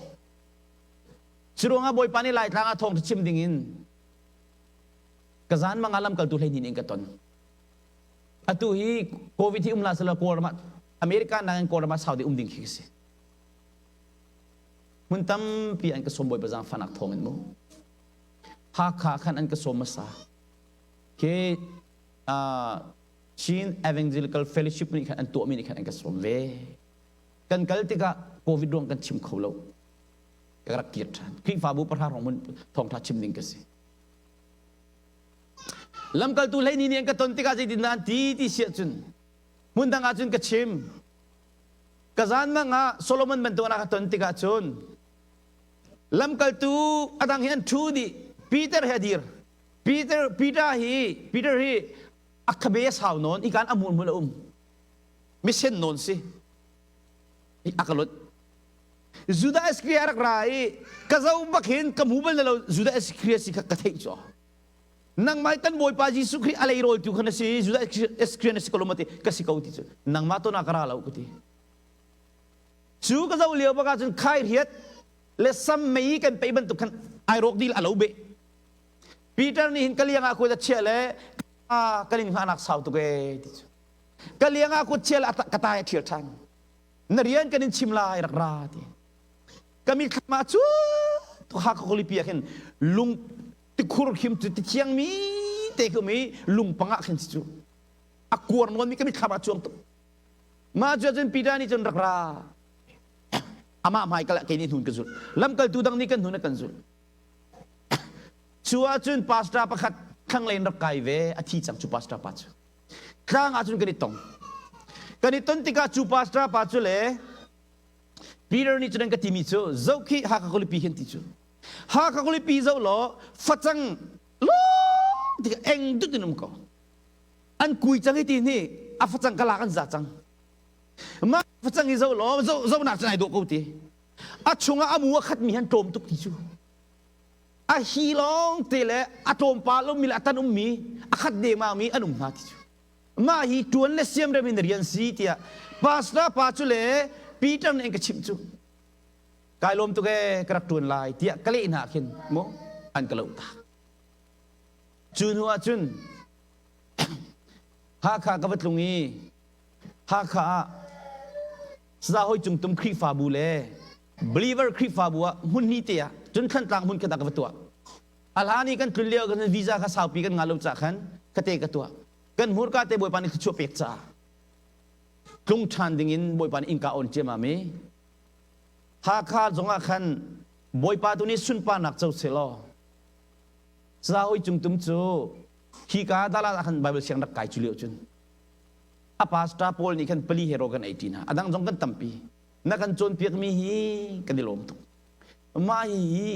Cu ruangah Bawipa nih Laitlang ah thawngṭha chim dingin ka zan mang ah lamkaltu 12 in ka ton. Atu hi COVID hi um la selaw Kawlram ah America nakin Kawlram ah sau deuh um ding khi ka si. Hmun tampi an ka sawm Bawipa zaangfahnak thawng in mu. Hakha khan an ka sawm hmasa. Khi uh, Chin Evangelical Fellowship nih khan an tuahmi nih khan an ka sawm ve. Kan kal tikah COVID ruang kan chim kho lo. Ka rak kir ṭhan. Khrihfabu pahra hrawng mun thawngṭha chim ding ka si. Lamkaltu hleini nih an ka ton tikah zeitindah an ti ti siah cun hmun dang ah cun ka chim. Ka zanmang ah Solomon bantuk an ka ton tikah cun lamkaltu a dang hi an ṭhu dih. Peter he a dir. Peter Peter hi Peter hi a khabe a sau nawn ikan a hmul a um. Misen nawn si. A ka lot. Judah Iscariot a rak ra i ka zo bak hin ka hmu bal na lo Judah Iscariot si kha ka theih cu. Nangmah kan Bawipa Jesuh Khrih a leirawl tu kha na si Judah Iscariot na si ko lo ma ti ka si ko ti cu nangmah to na ka ra lo ka ti cu ka zoh lio bak ahcun khai riat le sam mei kan pei bantuk khan ai rawk dil a lo be Peter nih hin ka liang ah kut a chiah le kan in hngahnak sau tuk e ti cu ka liang ah kut chia le ka tai a thial ṭhan na rian kan in chim lai rak ra ti ka mitthlam ah cu tu ha ka kolipi ah khin lung tikhur khim cu ti thiangmi te khi um i lungpang ah khin cu a kuar nawnmi ka mitthlam ah cuang tuk mah cu cun Peter nih cun rak ra amah hmai kal ah kei nih hnun ka zulh lamkaltu dang nih kan hnun a kan zulh cu ahcun pastor pakhat thlanglei in rak kai ve a thi cang cu pastor pa cu tlang ah cun kan i tong kan i ton tikah cu pastor pa cu le Peter nih cun an ka timi cu zoh khi Hakha khualipi hin ti cu Hakha khualipi zoh law facang lawng ti eng dut in um ko. An kui cang i ti ni a facang ka lak an za cang. Mah facang i zoh law zoh zohnak cun ai dawh ko ti. A chungah a mu a khatmi han tlawm tuk ti cu. A hi lawng te le a tlawmpal ummi le a tan ummi a khat dengmang mi an um hna ti cu. Mah hi ṭuan le siamrem in rian si tiah pastor pa cu le Peter nih an ka chimh cu. Kai lawm tuk ee ka rak ṭuan lai tiah ka leh hna khin mu an ka loh tak. Cu hnu ah cun Hakha ka va tlung i Hakha ah Saza Hoi Cung Tum Khrihfabu le Believer Khrihfabu ah hmun hnih te ah cun Thlantlang hmun khat ah ka va tuah. A hlan i kan tlun lio kan visa kha saupi kan ngah lo ca khan kate ka tuah. Kan hmurka te Bawipa nih thluachuah pek caah tlung ṭhan ding in Bawipa nih innka on ciammam i Hakha zongah khan Bawipa tu nih sunparnak co selaw Saza Hoi Cung Tum cu hika dalan ah khan Bible siang rak kai cu lio cun a pastor pawl nih khan pali hero kan ei ṭi hna a dang zong kan tampi na kan cawnpiakmi hi kan i lawm tuk mah hi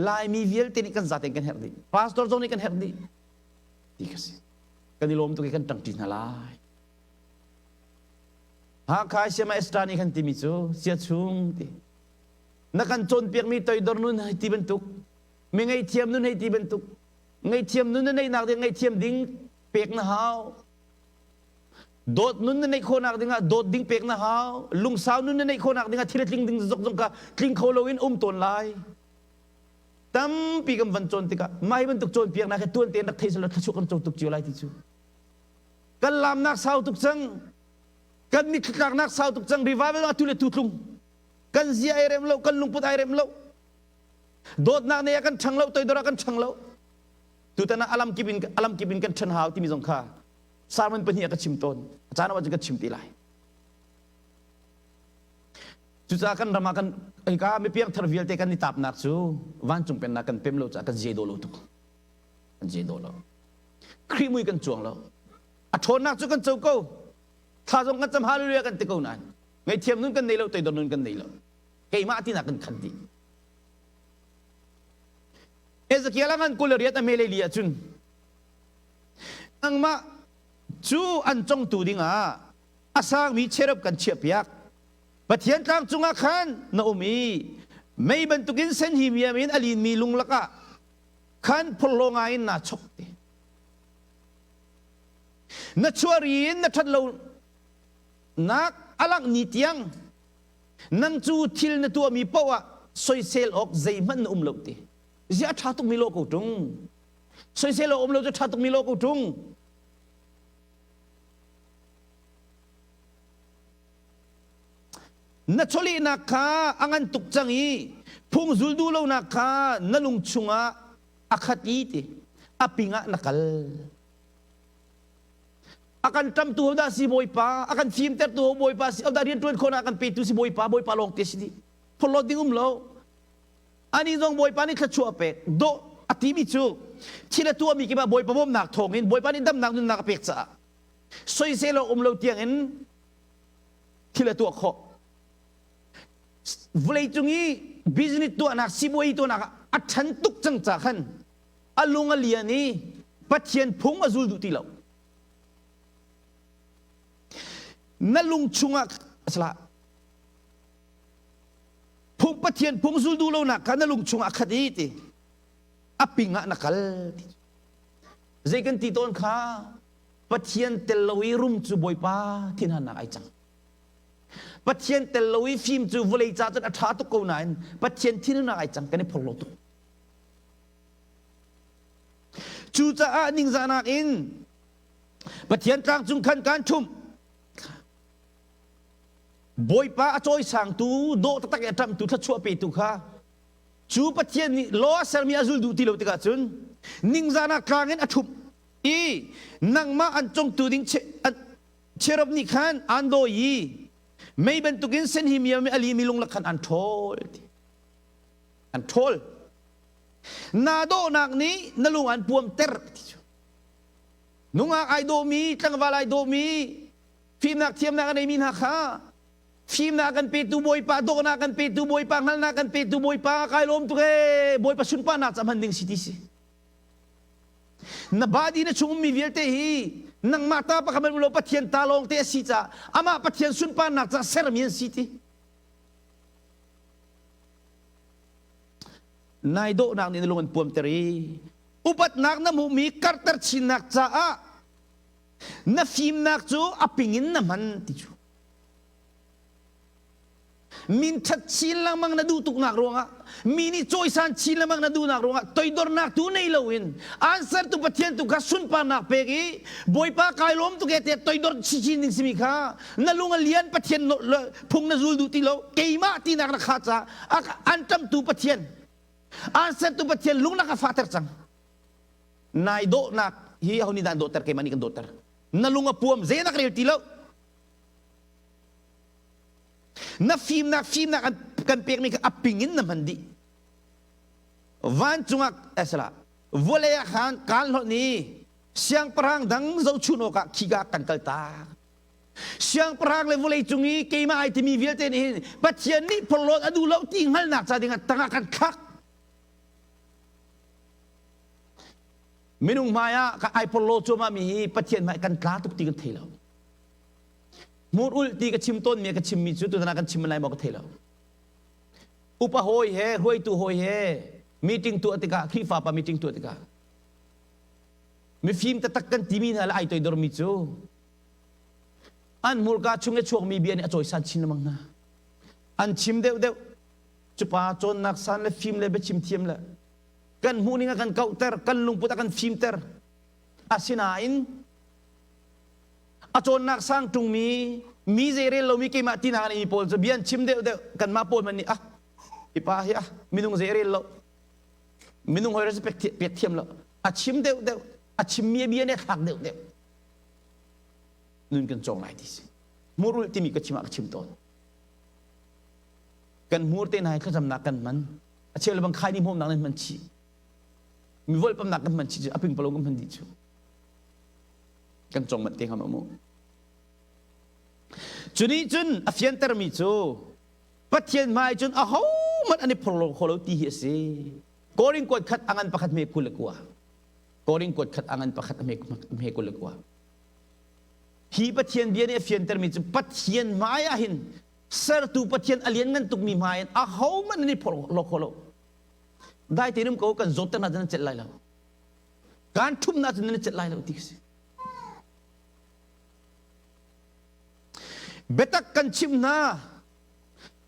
Laimi vialte nih kan zaten kan herh dih pastor zong nih kan herh dih ti ka si kan i lawm tuk i kan ṭangṭi hna lai Hakha Siama Esther nih khan timi cu sia chung ti na kan cawnpiakmi toidor nun hei ti bantuk mi ngaihthiam nun hei ti bantuk ngaihthiam nun na neihnak ding ngaihthiam ding pek na hau dawt nun na neih khawhnak dingah dawt ding pek na hau lungsau nun na neih khawhnak dingah thil a tling ding zok zong kha tling kho loin um tawn lai tampi kan van cawn tikah mah hi bantuk cawnpiaknak hi tuan tein rak thei selaw thluachuah kan co tuk cio lai ti cu kan lamnak sau tuk cang kan mitthli sau tuk cang revival atu le tu tlung kan zia ai rem lo kan lungput ai rem lo dawtnak nei ah kan ṭhang lo toidor ah kan ṭhang lo tutan ah alam kip in alam kip in kan ṭhan hau timi zong kha sermon pahnih ah ka chim tawn a caan ah cun ka chim ti lai cucaah kan ram ah kan hika mipiang thar vialte kan i tapnak cu vancung pennak kan pem lo caah kan zia daw lo tuk kan zia daw lo Khrih mui kan cuang lo a ṭhawnnak cu kan co ko thla zong kan cam hallelujah kan ti ko nain ngaihthiam nun kan nei lo toidor nun kan nei lo keimah tinak kan khat dih Ezekiel a ngan 28 a mele li ahcun nangmah cu an congtu dingah a sangmi cherub kan chiahpiak Pathian tlang cungah khan na um i mei bantukin sen himiam in a linmi lung lakah khan phorhlaw ngai in naa chok ti na chuari in na ṭhat lo nak a langh ni tiang nang cu thil na tuahmi paoh ah soisel awk zeihmanh na um lo ti zia a ṭha tukmi lo ko ṭung soisel awk um lo cu ṭha tukmi lo ko ṭung na chawlehnak kha a ngan tuk cang i phung zul duh lonak kha na lung chungah a khat i ti a pingah na kal A kan ṭamtu hodah si Bawipa, a kan fimtertu ho Bawipa si, hodah rianṭuan khawhnak a kan petu si Bawipa, Bawipa lawng te si dih. Phorhlawt ding um lo. Ani zong Bawipa nih thluachuah a pek. Dawh a timi cu thil a tuahmi kip ah Bawipa bawmhnak thawngin Bawipa nih damnak nunnak a pek caah soisel awk um lo tiangin thil a tuah khawh. Vawleicung i business tuahnak, sipuazi tuahnak ah a ṭhan tuk cang ca khan a lung a lian i Pathian phung a zul duh ti lo. Na lung chungah salah phung Pathian phung zul duh lonak kha na lung chungah a khat i ti a ping ah na kal ti zei kan ti tawn kha Pathian tel lo i rum cu Bawipa thinhannak ai cang Pathian tel lo i fim cu vawlei ca cun a ṭha tuk ko nain Pathian thinhunnak ai cang kan i phorhlaw tuk Cucaah ningzahnak in Pathian tlang cung khan kaan ṭhumh. Bawipa a cawisangtu, dawh taktak i a ṭamhtu, thluachuah petu kha cu Pathian nih law a sermi a zul duh ti lo tikah cun ningzahnak tlang in a ṭhumh i nangmah an congtu ding cherub nih khan aan dawi i mei bantukin senhimiam i a limi lung lak khan an ṭhawl ti. An ṭhawl. Na dawhnak nih na lung an puamter ti cu. Nungak ai dawhmi, tlangval ai dawhmi, fimnak thiamnak a neimi hna kha fimnak kan petu Bawipa, dawhnak kan petu Bawipa, hngalhnak kan petu Bawipa, kai lawm tuk ee, Bawipa sunparnak ca hman ding si ti si. Na body na chung ummi vialte hi nangmah ta pakhat hmanh lo Pathian ta lawng te a si caah amah Pathian sunparnak ca sermi an si ti. Nai dawhnak nih na lung an puamter i upatnak na hmuhmi karhter chinnak caah Na fimnak cu a ping in na hman ti cu. Min ṭhat chin lengmang na duh tuknak ruangah mi nih cawisan chin lengmang na duhnak ruangah toidornak tu nei loin aan sertu Pathian tu kha sunparnak pek i Bawipa kai lawm tuk e tiah toidor chinchin ding simi kha na lung a lian Pathian phung na zul duh ti lo keimah tinak na kha caah an ṭamtu Pathian aan sertu Pathian lung na ka fahter cang nai dawhnak hi aho nih dah an dawhter keimah nih kan dawhter na lung a puam zei nak rel ti lo Na fimnak fimnak an kan pekmi kha a ping in na hman dih. Vancung ah esala vawlei ah khan kaan hlawt ni siangpahrang dang zohchun awkah khika kan kal tak. Siangpahrang le vawlei cung i keimah ai timi vialte nih hin Pathian nih phorhlawt a duh lo ti hngalhnak ca dingah tangah kan thlak. Minung hmai ah ka ai phorhlaw cuahmah mi hi Pathian hmai kan tla tuk ti kan thei lo. Hmur ulh ti ka chim tawnmi ka chimmi cu tutan ah kan chim lai maw ka thei lo. Upa hawi he hruaitu hawi he meeting tuah tikah Khrihfa pa meeting tuah tikah mifim taktak kan timi hna le ai toidormi cu an hmurka chung i chuakmi bia nih a cawisan chin lengmang hna. An chim deuhdeuh cu pa cawnnak san le fim le biachim thiam le kan hmuhning a kan kauhter kan lungput a kan fimter asinain A cawnnak sang ṭungmi mi zeirel lomi keimah tinak an mi pawl cu bia an chim deuhdeuh kanmah pawl hmanh nih ah hi pa hi ah minung zeirel lo minung hoi respect pek thiam lo a chim deuhdeuh a chimmi a bia nih a thlak deuhdeuh nun kan cawng lai ti si hmurul timi ka chim ah ka chim tawn kan hmur te hna hi thlacamnak kan hman a cheu le bang khai ni hmawmnak nan hman chih mi volpamnak kan hman chih cu a pingpalo kan hman dih cu Kan cong manh te hnga mu. Cu nih cun a fiantermi cu Pathian hmai cun ahohmanh an i phorhlaw kho lo ti hi a si. Korin kuat khat a ngan pakhat hme 22. Korin kuat khat a ngan pakhat hme 22. Hi Pathian bia nih a fiantermi cu Pathian hmai ah hin sertu Pathian a lianngan tukmi hmai in ahohmanh an i phorhlaw kho lo. Dai tein um ko kan zawtter hna cun an celh lai lo. Kan ṭhumnak cun nan i celh lai lo ti si. Biatak kan chimh hna.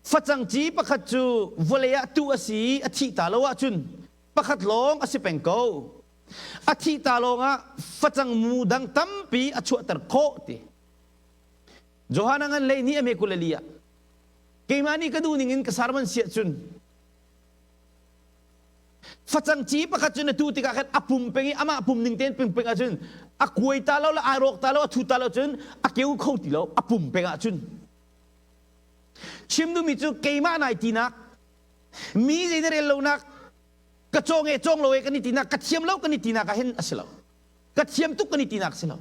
Facang ci pakhat cu vawlei ah tuh a si i a thih ta lo ahcun pakhat lawng a si peng ko. A thih ta lawngah facang mu dang tampi a chuahter khawh ti. Johan a ngan lei nih a me 22 ah keimah nih ka duh ning in ka sermon siah cun Facang ci pakhat cu na tu tikah khan a pum peng i amah pum ning tein ping peng ahcun a kuai ta lo le ai rawk ta lo a thu ta lo cun a keu kho ti lo a pum peng ahcun chim duhmi cu keimah nai tinak mi zei na rel lonak ka cawng e cawng lo e kan i tinak ka thiam lo kan i tinak ah hin a si lo ka thiam tuk kan i tinak a si lo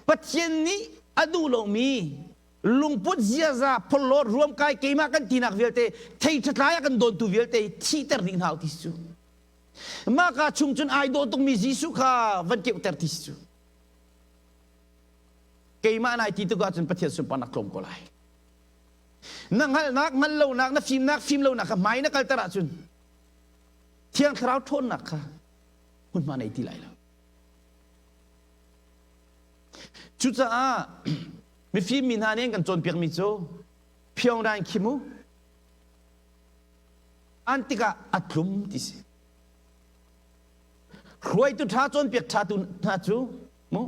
Pathian nih a duh lomi lungput ziaza phorhlawt ruamkai keimah kan tinak vialte thei ṭhatlai a kan dawntu vialte thihter ding hna ti cu mah ka chung cun ai dawh tukmi Jesuh kha van keuhter ti cu keimah nai ti tuk ahcun Pathian sunparnak tlawm ko lai na hngalhnak hngalh lonak na fimnak fim lonak kha hmai na kalter ahcun Thiang Thlarau ṭhawnnak kha hmunhma nei ti lai lo Cucaah mifim mi hna nih an kan cawnpiakmi cu Pyongyang khim u an tikah a tlum ti si. Hruaitu ṭha cawnpiak ṭha tu hna cu mu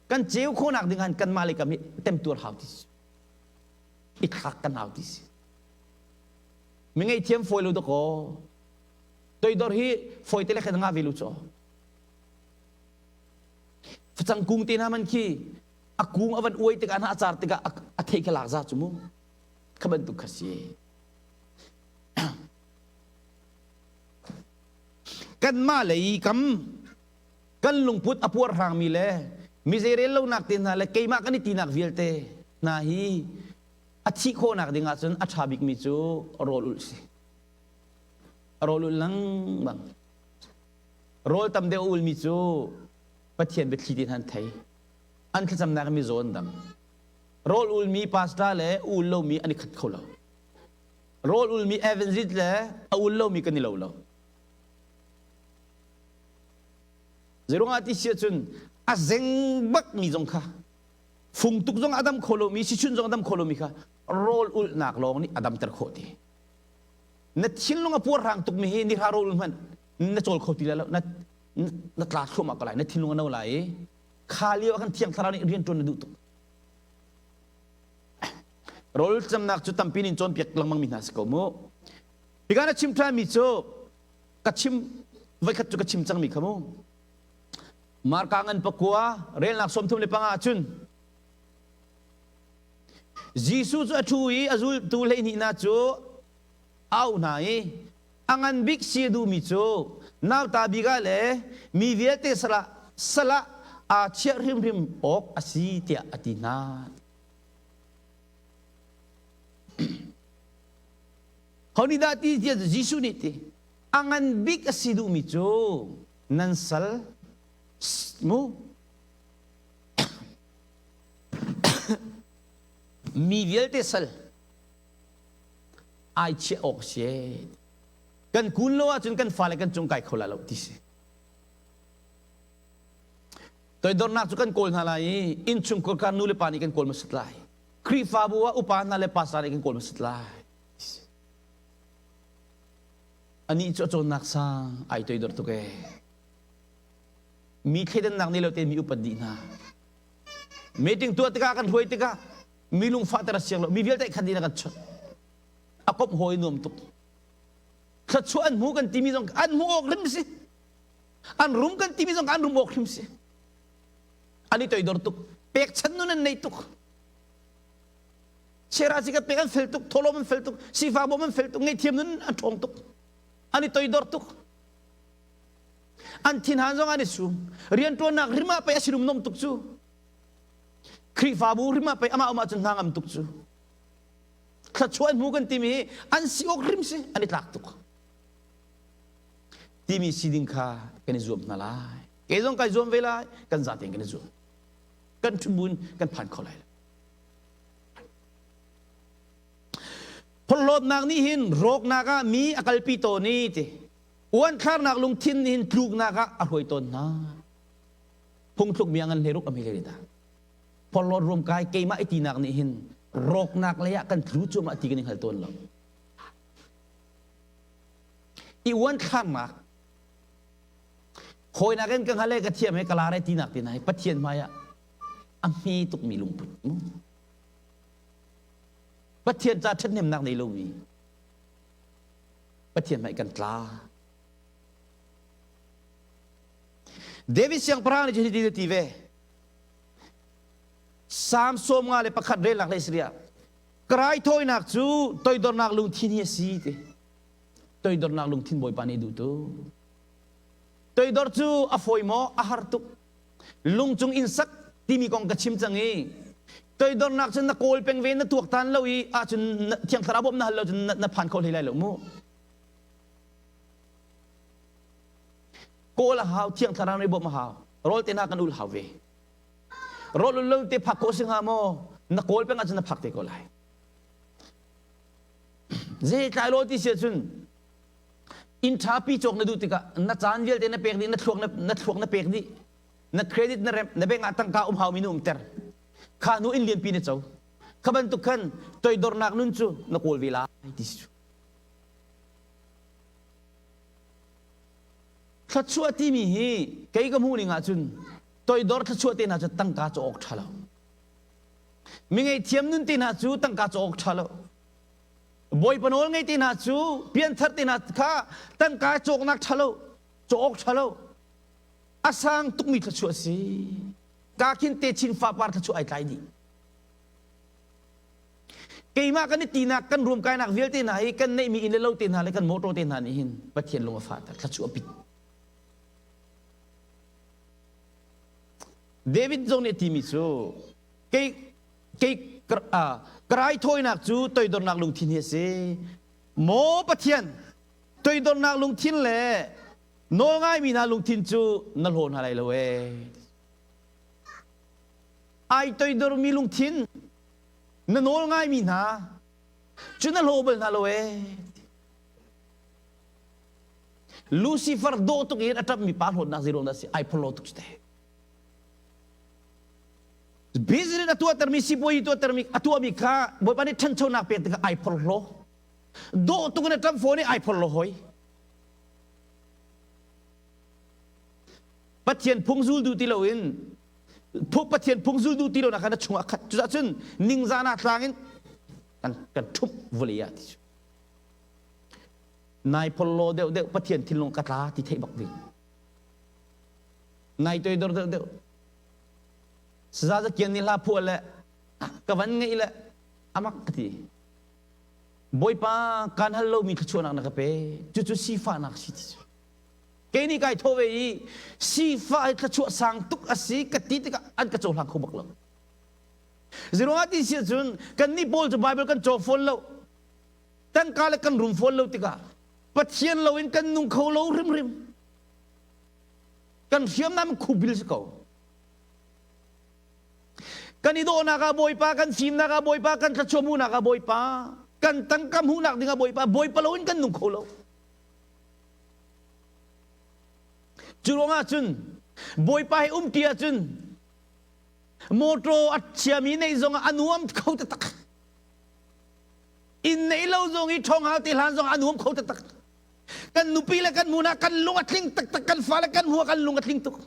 kan ceu khawhnak ding han kanmah le kam hi temtuar hau ti si. I thlak kan hau ti si. Mi ngaihthiam fawi lo dakaw. Toidor hi fawi te le khan nga ve lu chaw. Facang kung te hna man khi a kung a van uai tikah hna a car tikah a thei kha lak za cu mu kha bantuk kha si kanmah lei kam kan lungput a puar hrangmi le mi zeirel lonak te hna le keimah kan i tinak vialte hna hi a thih khawhnak ding ahcun a ṭha bikmi cu rawl ulh si rawl ulh lengmang Rawl tam deuh a ulmi cu Pathian biathli te hna an thei. An thlacamnak mi zaw an dam. Rawl ulmi pastor le ul lomi an i khat kho lo. Rawl ulmi evangelist le a ul lomi kan i lo lo. Zeirungah ti si ahcun A zeng bak mi zong kha fung tuk zong a dam kho lomi sichun zong a dam kho lomi kha rawl ulhnak lawng nih a damter khawh ti. Na thinlung a puarhrang tuk mi hi ni hra rawl ul hmanh na cawl kho ti lai lo na na tla thluahmah ko lai na thinlung a no lai i kha lio ah khan thiang thlarau nih rian ṭuan na duh tuk. Rawl camnak cu tampi in cawnpiak lengmang mi hna si ko mu. Hika na chim ṭhanmi cu ka chim voikhat cu ka chim cangmi kha mu. Marka ngan pakua relnak 35 ah cun Jesuh cu a ṭhu i a zultu 12 hna cu a auh hna i a ngan bik si a duhmi cu nauta bik ah le mi vialte salah salah aa chiah hrimhrim awk a si tiah a ti hna. Ho nih dah ti tiah Jesuh nih ti a ngan bik a si duhmi cu nan sal mu mi vialte sal ai chiah awk si kan kun lo ahcun kan fale kan cung kai kho lai lo ti si toidornak cu kan kawl hna lai i innchungkhar kha nu le pa nih kan kawl hmasat lai Khrihfabu ah upa hna le pastor nih kan kawl hmasat lai anih cu a cawnnak sang ai toidor tuk ee mi thleidannak nih lo te mi upat dih hna meeting tuah tikah kan hruai tikah mi lungfahter a siang lo mi vialte khat dih na kan chut a komh hawi nuam tuk thluachuah an hmu kan timi zong an hmu awk hrim si an rum kan timi zong an rum awk hrim si an i toidor tuk pekchan nun an nei tuk Chera ci kan pek an fel tuk tholom an fel tuk sifa bawm an fel tuk ngaihthiam nun an ṭhawng tuk an i toidor tuk an thinhan zong an i sum rianṭuannak rim ah pei a sinum nom tuk cu Khrihfabu rim ah pei amah um ahcun hna ngam tuk cu thluachuah an hmu kan timi hi an si awk hrim si an i tlak tuk timi si ding kha kan i zuam hna lai kei zong kai zuam ve lai kan zatein kan i zuam kan ṭhubun kan phan kho lai lo Phorhlawtnak nih hin rawknak ah mi a kalpi tawn i ti uanthlarnak lungthin nih hin tluknak ah a hruai tawn hna. Phungthluk mi a ngan hleiruk a hme hlei ta. Phorhlawt ruamkai keimah i tinak nih hin rawknak lei ah kan tlu cuahmah ti kan i hngal tawn lo. I uanthlarnak hawinak in ka hngal e ka thiam he ka lar e tinak ti hna hi Pathian hmai ah a hme tukmi lungput mu. Pathian ca ṭhathnemnak nei lomi Pathian hmai kan tla. David siangpahrang nih hitin a ti ve. Salm 51 relnak le Syria. Ka raithawinak cu toidornak lungthin hi a si ti. Toidornak lungthin Bawipa nih duh tu. Toidor cu a fawi maw? A har tuk. Lungcung inn sak timi kong ka chim cang i toidornak cu na kawl peng ve na tuaktan lo i ahcun thiang thlarau bawmh na hal lo cun na phan kho hlei lai lo mu. Kawl a hau, thiang thlarau nih bawmh a hau. Rawl te hna kan ul hau ve. Rawl ul lo te phak khawh si hnga maw? Na kawl peng ahcun na phak te ko lai. Zeitlai law ti si ahcun inn ṭhapi cawk na duh tikah na caan vialte na pek dih na thluak na, na thluak na pek dih na credit na remh na bank ah tangka um haumi na umter kha hnu inn lianpi na co kha bantuk khan toidornak nun cu na kawl ve lai ti si cu thluachuah timi hi kei ka hmuh ning ahcun toidor thluachuah te hna cu tangka cu awk ṭha lo mi ngeihthiam nun te hna cu tangka cu awk ṭha lo Bawipa nawl ngei te hna cu pianthar te hna kha tangka cawknak ṭha lo cawk ṭha lo a sang tukmi thluachuah a si ka khin te chin fapar thluachuah ai tlai dih keimah kan i tinak kan ruamkainak vialte hna hi kan neihmi inn le lo te hna le kan motor te hna nih hin Pathian lung a fahter thluachuah pit David zong nih a timi cu kei kei ka raithawinak cu toidornak lungthin hi a si maw Pathian toidornak lungthin le nawlngaimi hna lungthin cu na hlaw hna lai lo ee ai toidormi lungthin na nawl ngaimi hna cu na hlaw bal hna lo ee Lucifer dawh tuk in a ṭapmi pa hlawtnak zeiruang dah si ai phorhlaw tuk cu te. Business a tuahtermi sipuazi tuahtermi a tuahmi kha Bawipa nih ṭhanchonak pek tikah ai phorhlaw. Dawh tuk in a ṭam fawn i ai phorhlaw hoi. Pathian phung zul duh ti loin Pathian phung zul duh ti lo nak kha na chungah khat. Cucaah cun ningzan ah tlang in kan kan ṭhumh vawlei ah ti cu. Nai phorhlaw deuh deuh Pathian thinlung ka tla ti theih bak ding. Nai toidor deuh deuh Saza zakian nih hla phuah le ka van ngeih le amak ka ti. Bawipa kaan hal lomi thluachuahnak na ka pe. Cucu sifahnak si ti cu. Kei nih kai thawh ve i sifah hi thluachuah sang tuk a si ka ti tikah an ka cohlang kho bak lo. Zeruangah ti si ahcun kannih pawl cu Bible kan caw fawn lo. Tangka le kan rum fawn lo tikah Pathian loin kan nung kho lo hrimhrim. Kan hriamnam khubil si ko. Kan i dawhnak ah Bawipa, kan fimnak ah Bawipa, kan thluachuah hmuhnak ah Bawipa, kan tangka hmuhnak ding ah Bawipa, Bawipa loin kan nung kho lo. Cu ruangah cun Bawipa he umti ahcun motor a chiami neih zongah a nuam kho taktak. Inn neih lo zong i ṭhawng hau te hlan zong a nuam kho taktak. Kan nupi le kan hmun ah kan lung a tling taktak, kan fale kan hmu ah kan lung a tling tuk.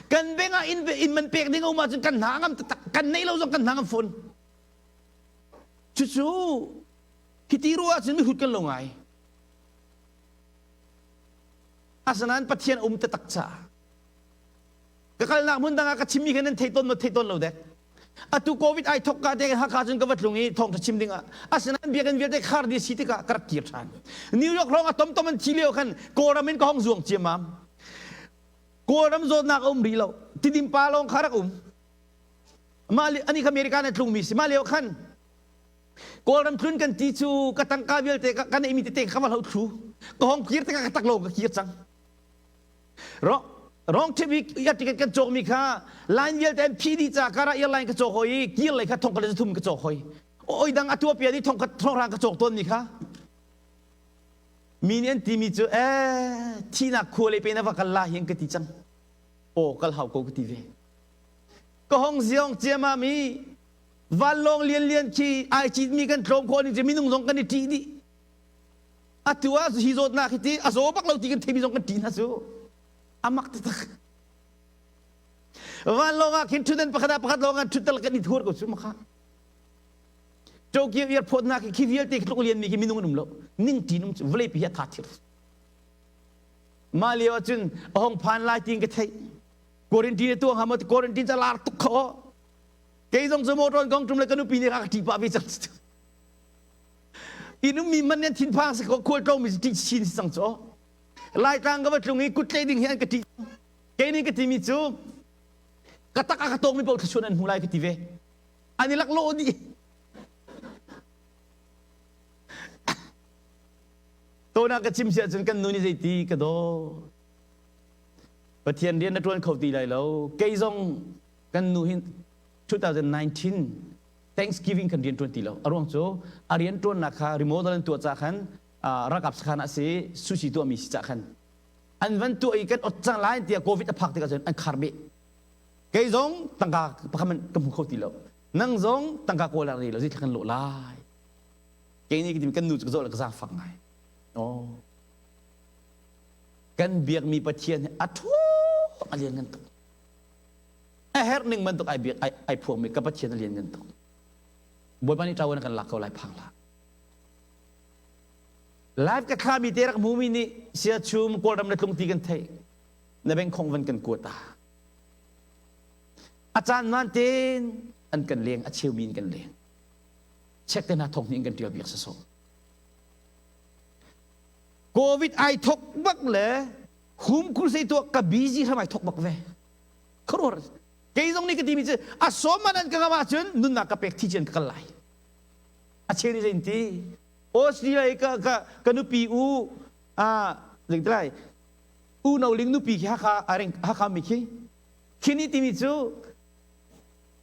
Kan beng ah inn, inn man pek ding a um ahcun kan hna a ngam taktak. Kan neih lo zong kan hna ngam fawn. Cucu hiti ruah ahcun mihrut kan lo ngai. Asinain Pathian um taktak caah ka kalnak hmun dang ah ka chimmi kha nan thei tawn maw thei tawn lo dek. Atu COVID ai thok ka te Hakha cun ka va tlung i thawngtha chim ding ah asinain biakinn vialte khar dih si tikah ka rak kir ṭhan. New York hrawng a tomtom an thi lio khan Kawlram in ka hong zuang ciammam. Kawlram zawtnak a um rih lo. Tidim pa lawng kha rak um. Mah ani kha America na tlungmi si. Mah lio khan Kawlram tlun kan ti cu ka tangka vialte ka neihmi tete ka va hlo thlu. Ka hong kir tikah ka tak lo ka kir cang. Rong trip i a ticket kan cawkmi kha line vialte an phih dih ca kara airline ka cawk hoi i kir lei kha thong khat le thum ka cawk hoi. Oi dang a tua pia nih thong khat thong rang ka cawk tawn mi kha. Mi nih an timi cu eh thihnak khua le pe na va kal la hi an ka ti cang. Aw kal hau ko ka ti ve. Ka hong ziong ciama mi vanlawng lian lian khi ai citmi kan tlawm khawh ning cu minung zong kan i ṭih dih. Atu ah hi zawtnak hi ti a zaw bak lo ti kan theimi zong kan ṭih hna cu. A mak taktak. Vanlawng ah khin ṭhutdan pakhat ah pakhat lawng ah ṭhuttal kan i thur ko cu makha. Tokyo airport nak khi vialte khi tluk lianmi khi minung an um lo. Ning ṭin um cu vawlei pi hi a tha thir. Mah lio ahcun a hong phan lai tiin ka theih. Quarantine tuah hnga maw quarantine ca lar tuk kho. Kei zong cu motor kong tum le ka nupi nih ka ṭih pah ve cang. Inn ummi man nan thinphang si ko khual tlawngmi si ṭih chin si cang cu. Laitlang ka va tlung i kut tlei ding hi an ka ṭih. Kei nih ka timi cu ka tak a ka tawngmi paoh thluachuah nan hmu lai ka ti ve. An i laklawh dih. Tona ka chim si ahcun kan nu nih zeiti ka daw. Pathian rian na ṭuan kho ti lai lo. Kei zong kan nu hin 2019 Thanksgiving kan rian ṭuan ti lo. A ruang cu a rian ṭuannak kha remodel an tuah ca khan ralkap sakhan ah si sushi tuahmi si ca khan an van tuah i kan ot cang lai tiah COVID a phak tikah cun an khar beh. Kei zong tangka pakhat hmanh ka hmu kho ti lo. Nang zong tangka kawl ah rei lo zeitluk kan lawh lai. Kei nih kan nu cu ka zoh le ka zaangfak ngai. Oh. Kan biakmi Pathian hi a ṭhawng a lian ngan tuk. A herh ning bantuk ai biak ai, ai phuangmi ka Pathian a lian ngan tuk. Bawipa nih ṭawan kan lak ko lai phang hlah. Live ka thlami te rak hmumi nih sia chum Kawlram le tlung ti kan theih. Na bengkhong van kan kuat ta. A caan man tein an kan leng, a cheumi in kan leng. Check te hna thong hnih in kan ṭial piak sasawh. Covid ai thok bak le hum crusade tuah ka busy hram ai thok bak ve. Khuaruahhar kei zong nih ka timi cu a sawm man an ka ngam ahcun nunnak ka pek thi cian ka kal lai. A cheu nih zein ti Australia i ka, ka, ka nupi u a zei lai u no ling nupi khi Hakha areng Hakha mi khi khi ni timi cu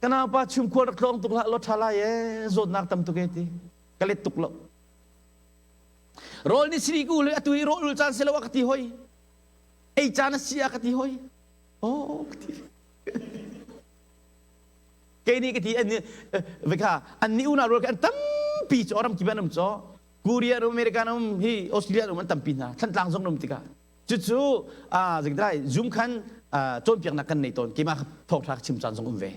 ka naupa chum khual rak tlawng tuk hlah lo ṭha lai e zawtnak tam tuk e ti ka let tuk lo rawl ni siri ku le atu i rawl ul caan si lo a ka ti hoi ei caan a si a ka ti hoi oh ka ti. Kei nih ka ti an vekha an ni unau rual an tampi cu ram kip an um cho. Korea um America um hi Australia um an tampi hna. Thlantlang zong um tikah. Cucu zingdai Zoom khan cawnpiaknak kan nei tawn. Keimah thawngtha chim caan zong um ve.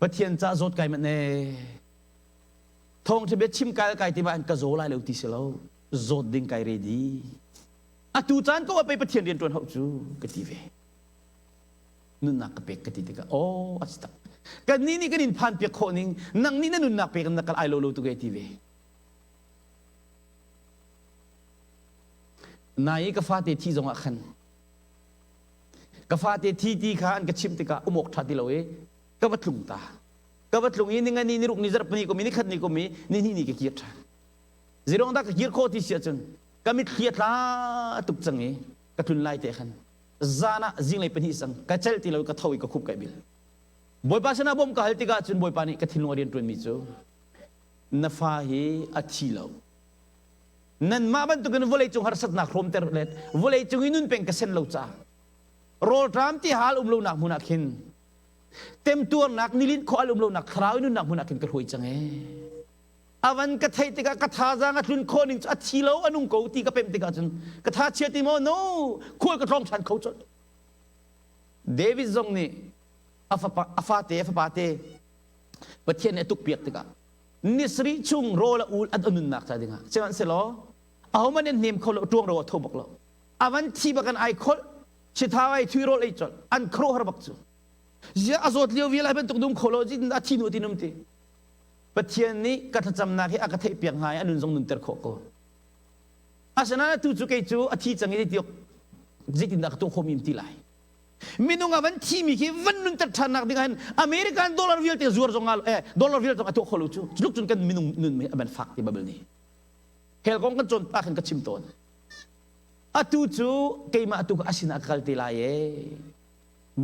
Pathian ca zawt kai manh ee. Thawngtha bia chim kai kai ti ma an ka zaw lai lo ti si lo. Zawt ding kai ready. Atu caan ko pei Pathian rian ṭuan hau cu ka ti ve. Nunnak ka pek ka ti tikah aw a si tak. Kan nih nih kan in phan piak khawh ning nang nih na nunnak pek na kal ai lo lo tu ke ti ve. Nai ka fate thi zong ah khan ka fate thi ti kha an ka chimh tikah umok ṭha ti lo i ka va tlung ta. Ka va tlung i ningani ni ruk ni zarh pahnih kum i ni khat ni kum i ni hnih ni ka kir ṭhan. Zeirong dah ka kir khawh ti si ahcun ka mitthli a tla tuk cang i ka tlun lai te khan zan ah zinglei pahnih sang ka celh ti lo ka tho i ka khup kai bil. Bawipa sinah bawmh ka hal tikah cun Bawipa nih ka thinlung a rian ṭuanmi cu na fa hi a thi lo. Nanmah bantukin vawlei cung harsatnak hrawmter le vawlei cung i nun peng ka sen lo caah rawlṭam ti hal um lonak hmun ah khin temtuarnak nilin khua al um lonak thlarau i nunnak hmun ah khin ka hruai cang ee. A van ka theih tikah ka thazaang a tlun khawh ning cu a thi lo a nung ko ti ka pemh tikah cun ka tha chia ti maw no khual ka tlawng ṭhan kho colh. David zong nih a fapa a fate a fapa te Pathian nih a tukpiak tikah ni sarih chung rawl a ul an nunnak ca dingah sihmanhsehlaw ahohmanh an hnem kho lo ṭuang ro a tho bak lo a van thi bak an ai kholh chithau ai thui rawl ei colh an khuaruahhar bak cu zia a zawt lio vial ai bantuk dum kho lo a thi nu ti num ti Pathian nih ka thlacamnak hi a ka theihpiak hnga i a nun zong nunter khawh ko. Asinain atu cu kei cu a thi cang i tiok zeitindah ka tuah khawhmi ti lai. Minung a van thimi khi van nunter ṭhannak ding ahhin American dollar vialte zuar zong eh dollar vialte zong a tuah kho lo cu. Culuk cun kan minung nun a van fak ti Bible nih. Hell kong kan cawn pa khan ka chim tawn. Atu cu keimah atu ka asin ah ka kal te lai ee.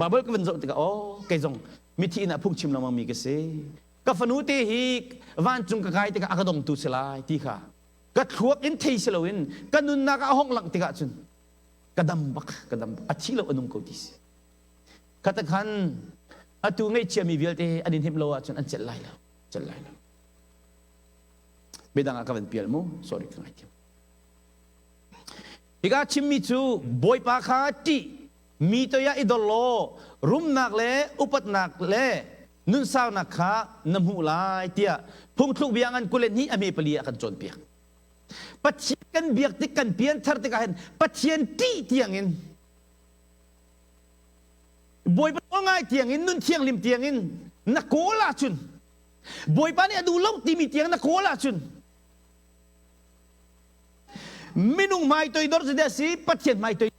Bible ka van zoh tikah oh kei zong mithi inn ah phungchim lengmang mi ka si. Ka fanu te hi vancung ka kai tikah a ka dongtu si lai ti kha ka thluak in thei si loin ka nunnak ah a hong langh tikah cun ka dam bak ka dam a thi lo a nung ko ti si. Khata khan atu ngaihchia mi vialte an in himh lo ahcun an celh lai lo celh lai lo. Biadang ah ka van pial mu sorry ka ngaithiam. Hika chimmi cu Bawipa kha ṭih mi toiah i dor law rumnak le upatnak le nunsaunak kha na hmuh lai tiah phungthluk bia ngan 22 a hme pali ah kan cawnpiak. Pathian kan biak tik kan pianthar tikah hin Pathian ṭih tiangin Bawipa nawl ngai tiangin nun thianghlim tiangin na kawl ahcun Bawipa nih a duh lo timi tiang na kawl ahcun minung hmai toidor cu a si Pathian hmai toidor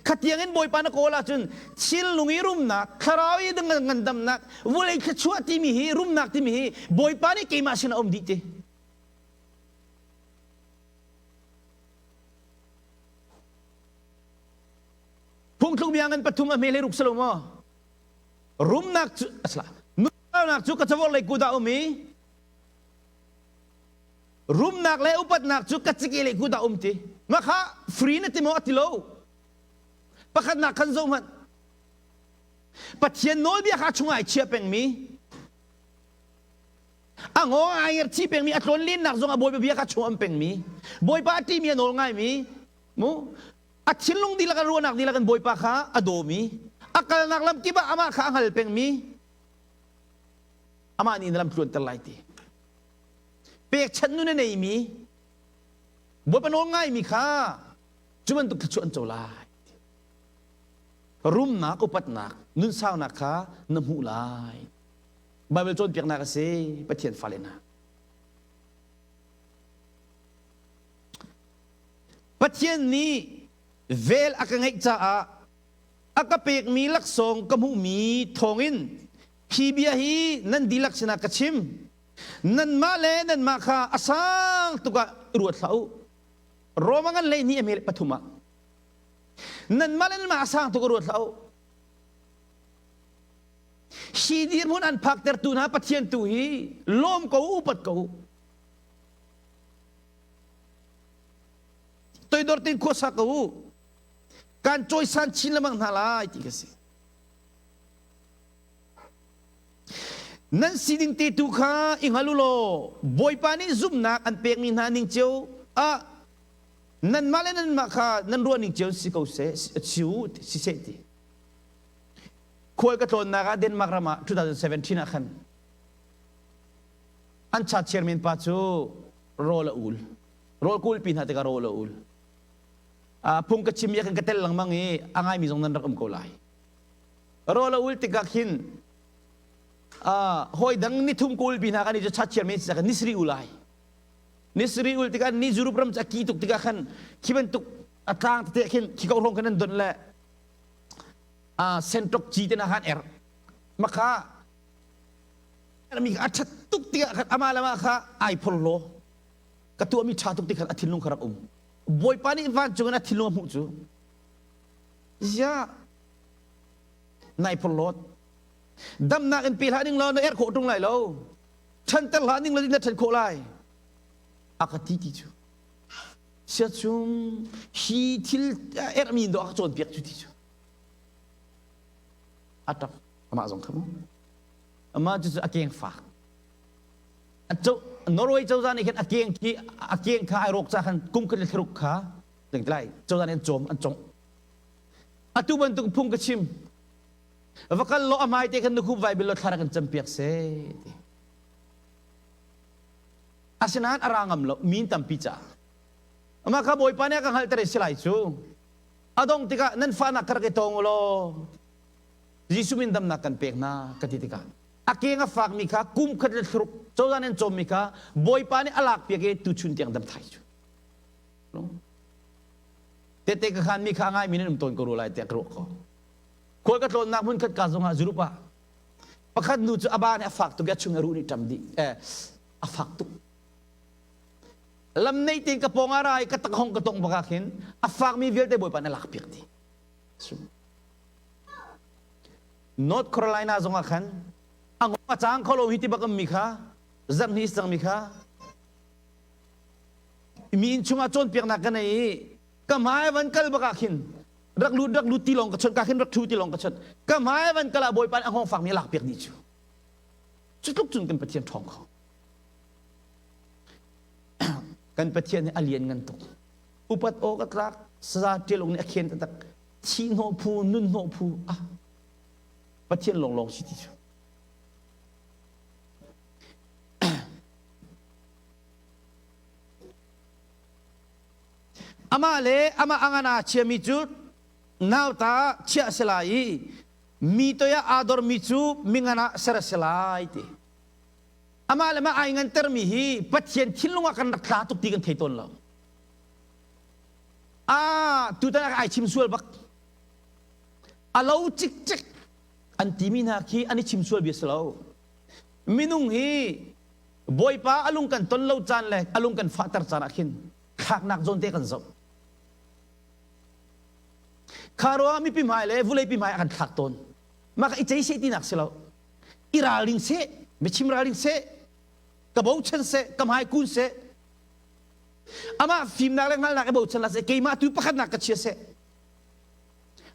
Khatiang in Bawipa na kawl ahcun thinlung i rumnak, thlarau i ngandamnak, vawlei thluachuah timi hi rumnak timi hi Bawipa nih keimah sin a um dih ti. Phungthluk bia ngan pathum a hme le ruk salo maw? Rumnak cu asla nunnak cu ka cavor lei kut ah um i rumnak le upatnak cu ka cike le kut ah um ti mah kha free na ti maw a ti lo pakhatnak khan zoh hmanh Pathian nawlbia kha chungah ai chia pengmi a ngawng ai ngerchi pengmi a tlawn lennak zong a bawipa bia kha chung am pengmi bawipa a ṭihmi a nawl ngaimi mu a thinlung dihlak a ruahnak dihlak in bawipa kha a dawmi a kalnak lam kip ah amah kha a hngal pengmi amah nih na lam tluanter lai ti pekchanh nun a neimi Bawipa nawl ngaimi kha cu bantuk thluachuah an co lai. Rumnak, upatnak, nunsaunak kha na hmuh lai. Baibal cawnpiaknak a si, Pathian fale hna. Pathian nih vel a ka ngeih caah a ka pekmi laksawng ka hmuhmi thawngin hi bia hi nan dihlak sinah ka chim. Nanmah le nanmah kha a sang tuk ah i ruat hlah u. Roma ngan 12 a hme pathum ah. Nanmah le nanmah a sang tuk ah ruat hlah u. Hi dirhmun an phaktertu hna Pathian tu hi lawm ko u, upat ko u. Toidor tein khuasa ko u. Kan cawisan chin lengmang hna lai ti ka si. Nan sining te tu kha i hngal u law Bawipa nih zumhnak an pekmi hna ning cio ah nanmah le nanmah kha nan ruah ning cio si ko seh, si u siseh ti. Khual ka tlawnnak ah Denmark ram ah 2017 ah khan an church chairman pa cu rawl a ul. Rawl kulpi hna tikah rawl a ul. Phung ka chim i khan ka tel lengmang i a ngaimi zong nan rak um ko lai. Rawl a ul tikah khin hawi dang ni thum kul pi hna kan i cu church chairman si ni sri u lai. Ni sri ul tikah ni Europe ram cu a ki tuk tikah khan khi bantuk a tlang tete khin khi ko hrawng khan an donh le sentok ci te na khan er maka mi a ṭhat tuk tikah khan amah le amah kha ai phorhlaw ka tuahmi ṭha tuk ti khan a thinlung kha rak um Bawipa nih vancung in a thinlung a hmuh cu ziah nai phorhlawt damnak in pe hlah ning law na erh khawh ṭung lai lo ṭhanter hlah ning law na ṭhan khawh lai a ka ti ti cu siachung hi thil erhmi dawh a ka cawnpiak cu ti cu a ṭap amah zong kha mu amah cu a keng fak Norway cozah nih khin a keng khi a keng kha ai rawk ca khan kum khat le thlaruk kha lai cozah nih an cawm an congh atu bantuk phung ka chim va kal law a hmai te khan na khup vai bil law thla rak kan campiak seh ti asinain a ra ngam lo min tampi caah amah kha bawipa nih a ka hngalhter i si lai cu a dong tikah nan fahnak kha rak i tawng u law Jesuh min damnak kan pek hna ka ti tikah a keng a fakmi kha kum khat le thluruk cozah nih an cawmmi kha Bawipa nih a lak piak i tuchun tiang dam thai cu tete ka khanmi kha a ngaimi nan um tawn ko rua lai tiah ka ruah ko khual ka tlawnnak hmun khat ka zongah Europe ah pakhat nu cu a ba nih a fak tuk i a chung a ruh nih ṭam dih eh a fak tuk lam nei tein ka pawng ah ra i ka tak hong ka tong bak ah khin a fakmi vialte Bawipa nih a lak piak dih North Carolina zongah khan a ngong a cang kho lo hi ti bak mi kha zarh hnih cang mi kha mi inn chungah cawnpiaknak ka nei i ka hmai van kal bak ah khin rak lut rak lut ti lawng ka chawnh ka khin rak thu ti lawng ka chawnh ka hmai van kal ah bawipa nih a hngawng fak mi a lak piak dih cu cu tluk cun kan Pathian ṭhawng kho kan Pathian hi a lian ngan tuk upat awk a tlak saza ṭial ung nih a khen taktak thih hnawh phu nun hnawh phu ah Pathian lawnglawng si ti cu amah le amah a ngan aa chiami cu nauta chiah a si lai i mi toi ah aa dormi cu mingan ah ser a si lai ti amah le mah ai ngantermi hi Pathian thinlung ah kan rak tla tuk ti kan thei tawn lo Ah, tutan ah ai chim sual bak. A lo cikcek an timi hna khi an i chim sual bia si lo. Minung hi Bawipa a lung kan ton lo caan le a lung kan fahter caan ah khin thlaknak zawn te kan zoh. Kha ruangah mipi hmai le vulei pi hmai a kan thlak tawn. Mah ka i cei seh tinak si lo. I ralring seh, biachim ralring seh, ka bochan seh, ka hmai kun seh, Amah fimnak le hngalhnak i bochan la seh, keimah tu pakhatnak ka chia seh.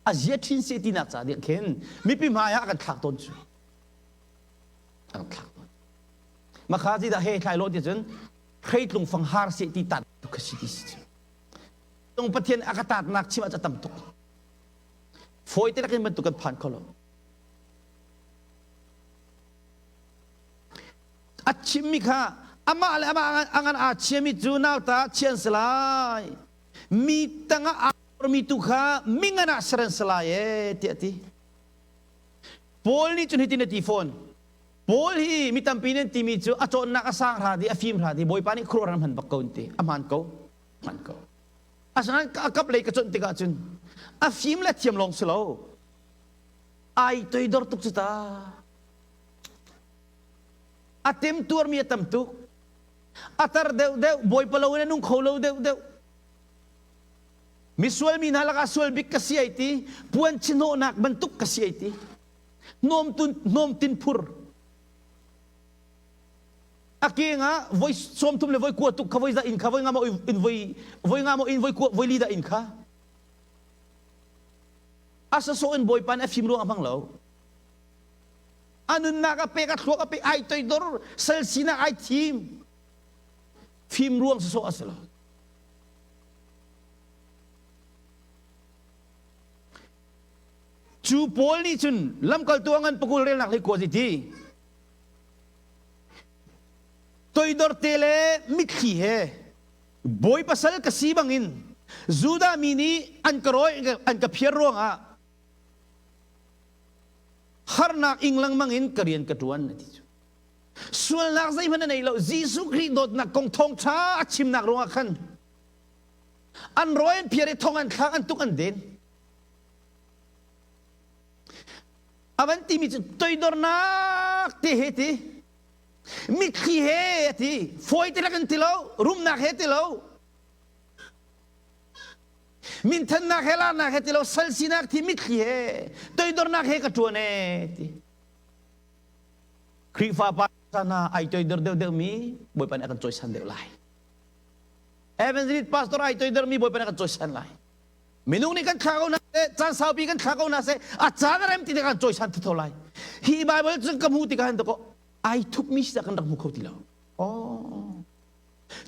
A zia ṭhin seh tinak ca ding khin mipi hmai ah a kan thlak tawn cu. A kan thlak tawn. Makha ti dah he thlai lo ti cun hreitlung fang har seh ti tat tu kha si ti si cu. Tung Pathian a ka tatnak chim ah ca tam tuk. Fawi te lakin bantuk kan phan kho lo. A chimmi kha amah le amah a ngan aa chiami cu nauta chia an si lai. Mi tangah aa dormi tu kha mingan ah ser an si lai ee tiah a ti. Paul nih cun hitin a ti fawn. Paul hi mi tampi nih an timi cu a cawnnak a sang hra di, a fim hra di, Bawipa nih khuaruahhar an hman bak ko an ti. A hmaan ko. Hmaan ko. Asinain a kap lei ka conh tikah cun a fim le thiam lawng si lo. Ai toidor tuk cu ta. A temtuarmi a tam tuk. A tar deuhdeuh, bawipa lo in a nung kho lo deuhdeuh. Misual mi hna lakah sual bik ka si ai ti, puan chihnawhnak bantuk ka si ai ti. Hnawmtun hnawmtin phur. A keng ah voi 30 le voi kua tuk kha voi za in kha voi nga maw in voi voi nga maw in voi kua voi li dah in kha. A sasawh in bawipa nih a fim ruang a hmang lo. A nunnak a pek, a thluak a pek, ai toidor, sal sinak ai thim. Fim ruang sawsawh a si lo. Cu Paul nih cun lamkaltu a ngan pakul relnak hlei kua ti. Toidor te le mitthli he bawi pasal ka si bangin Judah mi nih an ka rawi an ka phiar ruangah harnak ing lengmang in ka rian ka ṭuan a ti cu. Sualnak zeihmanh a nei lo. Jesuh Khrih dawtnak kong thawngṭha a chimnak ruangah khan an rawi an phiar i thong an thlak an tuk an den. A van timi cu toidornak te he ti mitthli he a ti fawi te kan ti lo rumnak he ti lo minthannak he larnak he ti lo sal sinak thi mitthli he toidornak he ka ṭuan e ti Khrihfa pa hna ai toidor deuh deuh mi Bawipa nih a kan cawisan deuh lai Evangelist pastor ai toidor mi Bawipa nih a kan cawisan lai Minung nih kan thla ko hna seh, caan saupi kan thla ko hna seh, a caan a rem ti kan cawisan thotho lai. Hi Bible cu ka hmu tikah hin dakaw ai thupmi si kan rak hmu kho ti lo. Oh.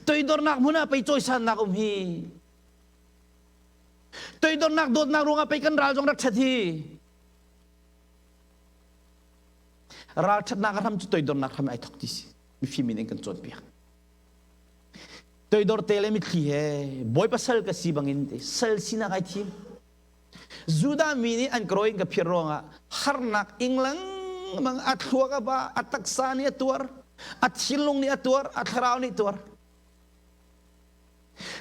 Toidornak hmun ah pei cawisannak um hi. Toidornak dawtnak ruangah pei kan ral zong rak ṭhat hi. Ral ṭhatnak a hram cu toidornak hram ai thok ti si. Mifim in kan cawnpiak. Toidor te le mitthli he Bawipa sal ka si bangin sal sinak ai thim. Judah mi nih an ka rawi in ka phiar ruangah harnak ing lengmang a thluak a ba, a taksa nih a tuar, a thinlung nih a tuar, a thlarau nih tuar.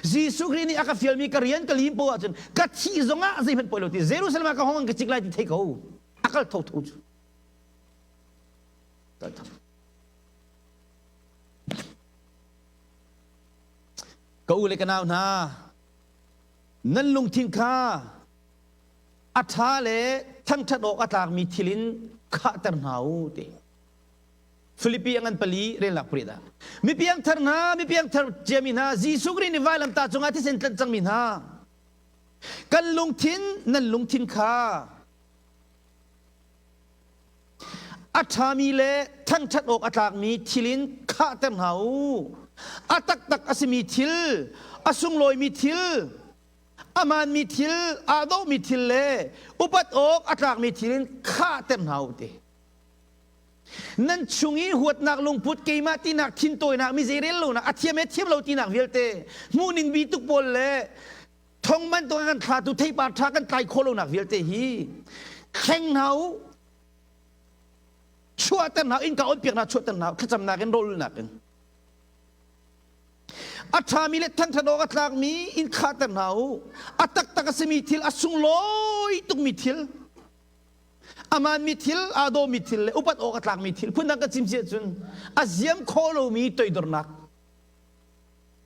Jesuh Khrih nih a ka fialmi ka rian ka lim poah ahcun ka thih zongah zeihmanh poi lo ti Jerusalem ah ka hong an ka cik lai ti thei ko. A kal thotho cu. Kal tho. Ka u le ka nau hna, nan lungthin kha a ṭha le thangṭhat awk a tlakmi thil in khahter hna u ti. Filipi a ngan pali relnak prit ah. Mi piangthar hna, mi piangthar ciami hna, Jesuh Khrih nih vailamtah cungah thisen tlanh cangmi hna, kan lungthin, nan lungthin kha A ṭhami le thangṭhat awk a tlakmi thil in khahter hna u. A taktak a simi thil, a sunglawimi thil, a hmaanmi thil, aa dawhmi thil le upat awk a tlakmi thil in khahter hna u ti. Nan chung i huatnak lungput, keimah tinak, thintawinak, mi zeirel lonak, a thiam he thiam lo tinak vialte, hmuhning bi tuk pawl le thong bantuk kan thlatu theipar ṭha kan tlai khawh lonak vialte hi thleng hna u chuahter hna innka on piak hna chuahter hna thlacamnak in rawlulnak in a ṭhami le thangṭhat awk a tlakmi in khahter hna u a taktak a simi thil a sunglawi tukmi thil amanmi thil aa dawmi thil le upat awk a tlakmi thil phundang ka chim si ahcun a ziam khawh lomi toidornak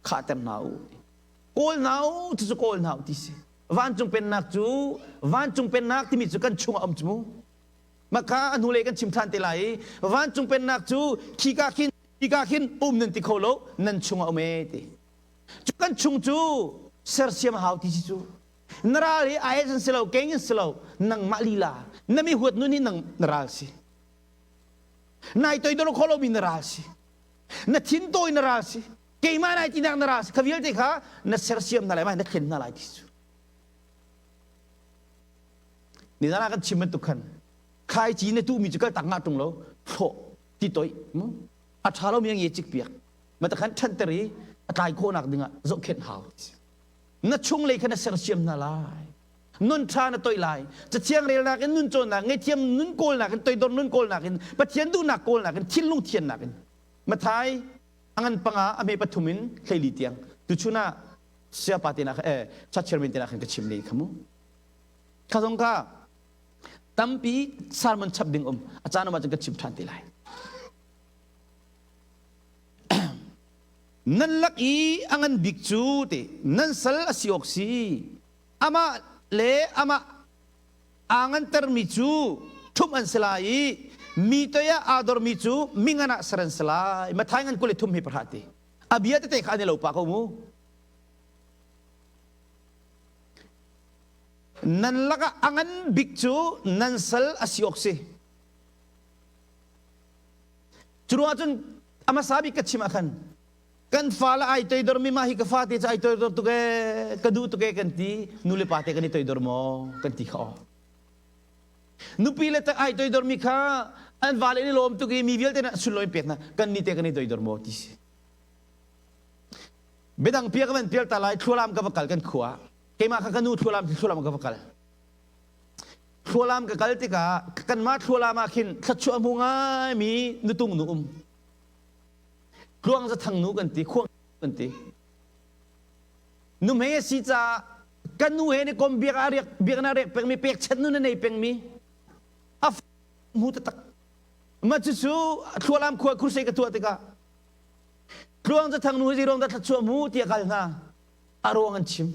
khahter hna u Kawl hna u cucu kawl hna u ti si. Vancung pennak cu vancung pennak timi cu kan chungah um cu mu. Maka a hnulei kan chim ṭhan te lai i vancung pennak cu khika khin khika khin um nan ti kho lo nan chungah um e ti. Cu kan chung cu sersiam a hau ti si cu. Na ral hi IS an si lo, keng an si lo, nangmah lila. Na mi huat nun hi nang na ral si. Nai toidor kho lomi na ral si. Na thin tawi na ral si. Keimah nai tinak na ra kha vialte kha na sersiam hna lai mai na thlen hna lai ti cu. Nizan ah kan chim bantuk khan khai ci na tuhmi cu kal tak ngah ṭung lo thlawh ti toih mu a ṭha lomi ang ye cik piak ma ta khan ṭhanter i a tlai khawhnak dingah zohkhenh hau ti si. Na chunglei kha na sersiam hna lai nun ṭha na toih lai cathiang relnak in nun cawnnak ngaihthiam nun kawlnak in toidor nun kawlnak in Pathian duhnak kawlnak in thinlung thiannak in Mathai a ngan panga a hme pathum in hleili tiang tuchun ah siapa te nak eh church chairman te nak khan ka chim le kha mu kha zong kha tampi sermon chap ding um a caan um ahcun ka chim ṭhan te lai nan lak i a ngan bik cu te nan sal a si awk si amah le amah Aa ngantermi cu ṭhumh an si lai i mi toi ah aa dormi cu mingan ah ser an si lai. Matthai ngan 23 hi pahra ti. A bia tete kha an i lo pah ko mu. Nan lakah a ngan bik cu nan sal a si awk si. Cu ruangah cun a hmasa bik ka chim ah khan kan fale ai toidor mi mah hi ka fate cu ai toidor tuk ee ka duh tuk ee kan ti nu le pa te kan i toidor maw kan ti kha aw. Nupi le tak ai toidor mi kha an vale ni lawm tuk i mi vialte na sunlawi pek na kan ni te kan i toidor maw ti si. Biadang pia ka van pial ta lai thlualam ka va kal kan khua keimah kha ka nu thlualam thlualam ka va kal. Thlualam ka kal tikah kanmah thlualam ah khin thluachuah hmu ngaimi nutung nu um. Tluang zathang nu kan ti, khuang kan ti. Nuhmei a si caah kan nu he ni kom biak a riak biak na riak pengmi pekchanh nu na nei pengmi a hmu taktak. Ma cucu thlualam khua crusade ka tuah tikah tluang zathang nu hi zeiruang dah thluachuah hmu tiah kal hna a ruang an chim.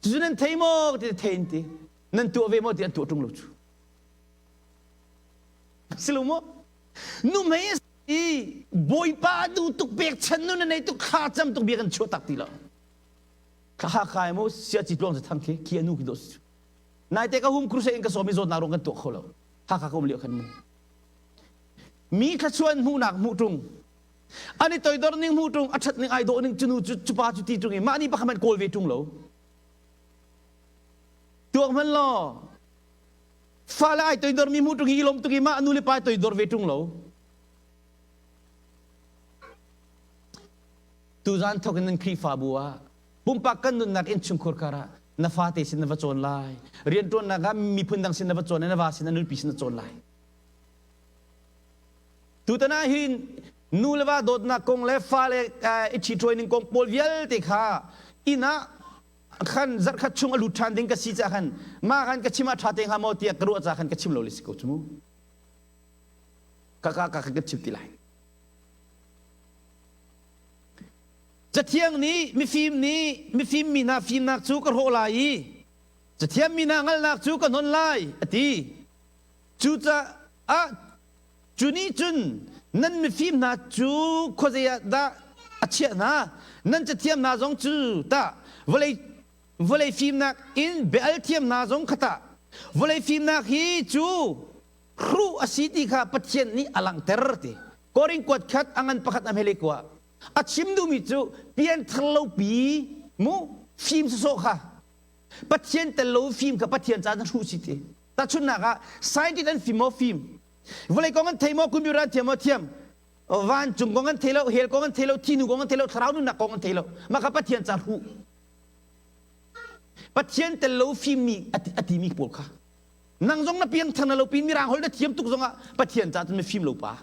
Cucu nan thei maw ti thei in ti nan tuah ve maw ti an tuah ṭung lo cu. Si lo maw? Nuhmei a si i Bawipa a duh tuk pekchan nu na nei tuk thla cam tuk bia kan chuah tak ti lo. Thla kai mo sia ci tluang thang khi khi anu khi do si. Naite ka hum crusade in ka sawm i zawtnak rong kan tuah kho lo. Hakha ka um lio khan mu. Mi thlachuan hmuhnak hmuh ṭung an i toidor ning hmuh ṭung a ṭhat ning ai dawh ning cu nu cu cu pa cu ti ṭung i mah nih pakhat hmanh kawl ve ṭung lo tuak hmanh law fale ai toidor mi hmuh ṭung i lawm tuk i mah nu le pa toidor ve ṭung lo tuzan thawk in nan Khrihfabu ah pumpak kan nunnak innchungkhur kar ah na fate sin na va cawn lai rianṭuannak ah miphun dang sin na va cawn na va sin na nupi sin na cawn lai Tutan ah hin nu le va dawtnak kong le fale i ṭhiṭuai ning kong pawl vialte kha inn ah khan zarhkhat chung a lut ṭhan ding ka si caah khan mah khan ka chim ah ṭha te hnga maw tiah ka ruah caah khan ka chim lo le si ko cu mu. Ka ka ka ka chim ti lai. Cathiang nih mifim nih mifim mi hna fimnak cu ka hrawh lai i cathiam mi hna hngalhnak cu ka hnon lai a ti. Cucaah cu nih cun nan mifim hna cu khuazei ah dah a chiah hna? Nan cathiam hna zong cu tah vawlei vawlei fimnak in bia-al thiam hna zong kha tah vawlei fimnak hi cu hruh a si ti kha Pathian nih a langhter ti. Korin kuat khat a ngan pakhat a hmele kua. A chim duhmi cu pianthar lopi mu fim sawsawh kha Pathian tel lo fim kha Pathian ca na hruh si ti. Tahchunhnak ah scientist an fim maw fim. Vawlei kong an thei maw computer an thiam maw thiam. Vancung kong an thei lo, hell kong an thei lo, thinu kong an thei lo, thlarau nunnak kong an thei lo. Mah kha Pathian ca hruh. Pathian tel lo fimmi a timi pawl kha. Nang zong na piang thang na lo pin mirang holh na thiam tuk zongah Pathian ca cun na fim lo pa.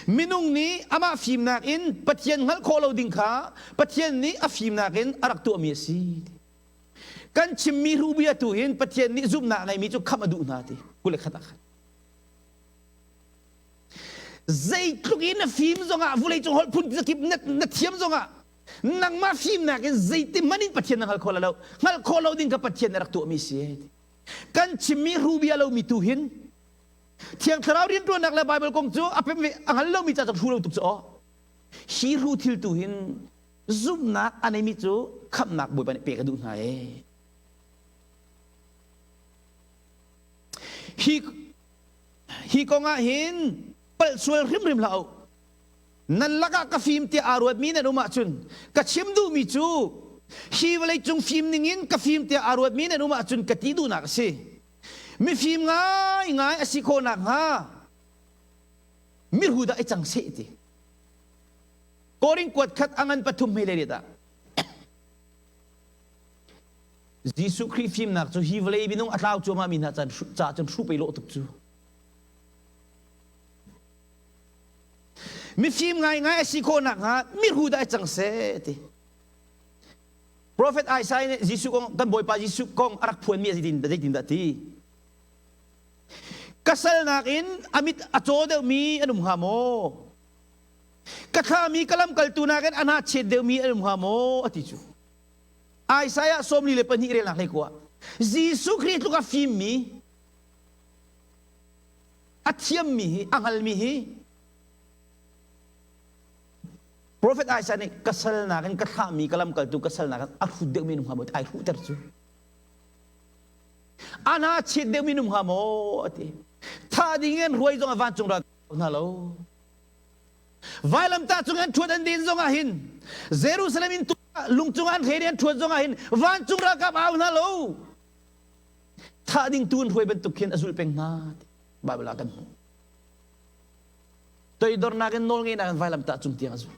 Minung nih amah fimnak in Pathian hngalh khawh lo ding kha Pathian nih a fimnak in a rak tuahmi a si. Kan chimmi hruhbia tu hin Pathian nih zumhnak ngeimi cu khamh a duh hna ti 21 ah khan. Zeitluk in na fim zongah vawleicung holh phun zakip na, na thiam zongah nangmah fimnak in zeiti hmanh in Pathian na hngal kho lo. Hngalh khawh lo ding kha Pathian nih a rak tuahmi si. Kan chimmi hruhbia lomi tu hin Thiang Thlarau rianṭuannak le Baibal kong cu a pem ve a hngal lomi ca cu hru lo tuk cu aw. Hi hru thil tu hin zumhnak a neimi cu khamhnak Bawipa nih pek a duh hna ee. Hi hi kong ah hin palh sual hrimhrim hlah u. Nan lakah ka fim tiah aa ruatmi nan um ahcun ka chim duhmi cu hi vawleicung fim ningin ka fim tiah aa ruatmi nan um ahcun ka ti duhnak a si. Mifim ngaingai a si khawh nakhnga mirhu dah i cang seh ti. Korin kuat khat a ngan pathum hmei le riat ah Jesuh Khrih fimnak cu hi vawlei minung a tlau cuahmah mi hna ca cun hruh pei lawh tuk cu. Mifim ngaingai a si khawh nakhnga mirhu dah i cang seh ti. Prophet Isaiah nih Jesuh kong kan Bawipa Jesuh kong a rak phuanmi a zeitin zeitindah ti? Ka salnak in a mit a caw deuhmi an um hnga maw? Ka thlami ka lamkaltu nakin a hna chet deuhmi an um hnga maw? A ti cu. Isaiah 42 relnak hlei kua. Jesuh Khrih tluk a fimmi, a thiammi hi, a hngalmi hi Profet Isaiah nih ka sal nakin ka thlahmi ka lamkaltu ka sal nakin a hrut deuhmi nu hnga maw ai hruhter cu. Ana chiat deuh mi num hnga maw ati. Tha ding in ruai zong vancung ral hna lo. Vailamtah cung an ṭhuat an din zong ah hin Jerusalem in lung cung an hren an ṭhuat zong ah hin vancung ralkap au hna lo. Thah ding tu an hruai bantuk khin a zulh peng hna. Bible ah kan hmuh. Toidornak in nawl ngeihnak in vailamtah cung tiang a zul.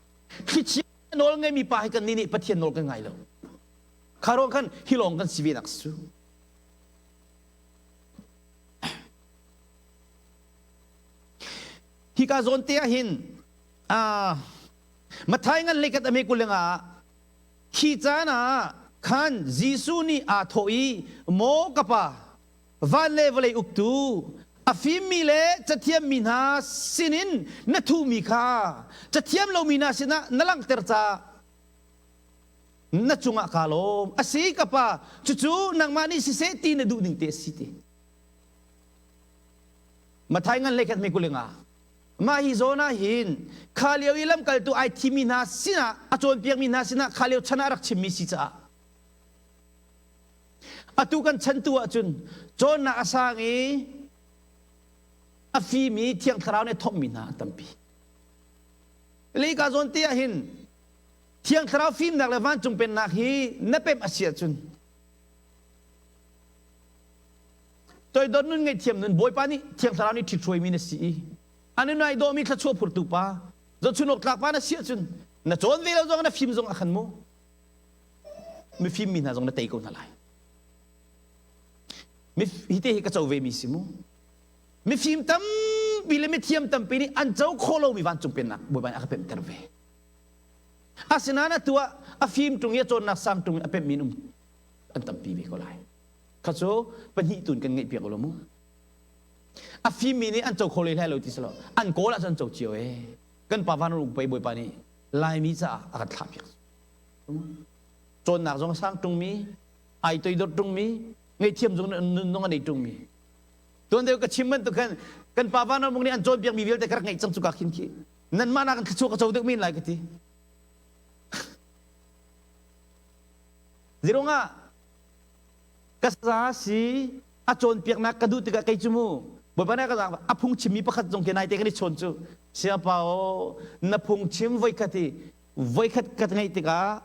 Thlichia nawl ngeimi pa hi kan nih nih Pathian nawl kan ngai lo. Kha ruang khan hi lawng kan si ve nak su. Hika zawn te ah hin Mathai ngan leikat ame kulenga khi caan ah khan Jesuh nih aa thawh i maw ka pa van le vawlei uktu a fimmi le cathiammi hna sinin na thuhmi kha cathiam lomi hna sinah na langhter caah na cungah kaa lawm a si ka pa cucu nangmah nih siseh ti na duh ning te a si ti Mathai ngan leikhat mi kulinga mah hi zawn ah hin kha lio i lamkaltu ai thimi hna sinah a cawnpiakmi hna sinah kha lio chan ah rak chimmi si caah atu kan chan tu ahcun cawnnak a sang i a fimi thiang thlarau nih thawkmi hna an tampi leika zawn te ah hin thiang thlarau fimnak le vancung pennak hi na pemh a si ahcun Toidor nun ngaihthiam nun Bawipa nih Thiang Thlarau nih ṭhithruaimi na si i an in ai dawhmi thluachuah phurtu pa zohchun awk tlak pa na si ahcun na cawn ve lo zong na fim zong a khan mu mifim mi hna zong na tei ko hna lai hi te hi ka co ve mi si mu mifim tampi le mithiam tampi nih an co khawh lomi vancung pennak Bawipa nih a ka pemhter ve asinain atu ah a fim ṭung i a cawnnak sang ṭung i a pemhmi um an tampi ve ko lai Kha cu pahnih tun kan ngeih piak lo mu. A fimmi nih an co kho hlei lo ti si lo. An kawl ahcun an co cio ee. Kan pa van rung pei Bawipa nih Laimi caah a kan thlah piak. Cawnnak zong a sang ṭungmi, ai toidor ṭungmi, ngaihthiam zong nun zong a nei ṭungmi. Tuan deuh ka chim bantuk khan kan pa van rung nih an cawnpiakmi vialte ka rak ngeih cang cu ka khin khi. Nanmah nak in thluachuah ka co deuh men lai ka ti. Zirungah ka sa si a cawnpiaknak ka duh tikah kei cu mu Bawipa nih ka a phungchimmi pakhat zong khi nai te kan i chawn cu siapa aw na phungchim voikhat i voikhat ka ngaih tikah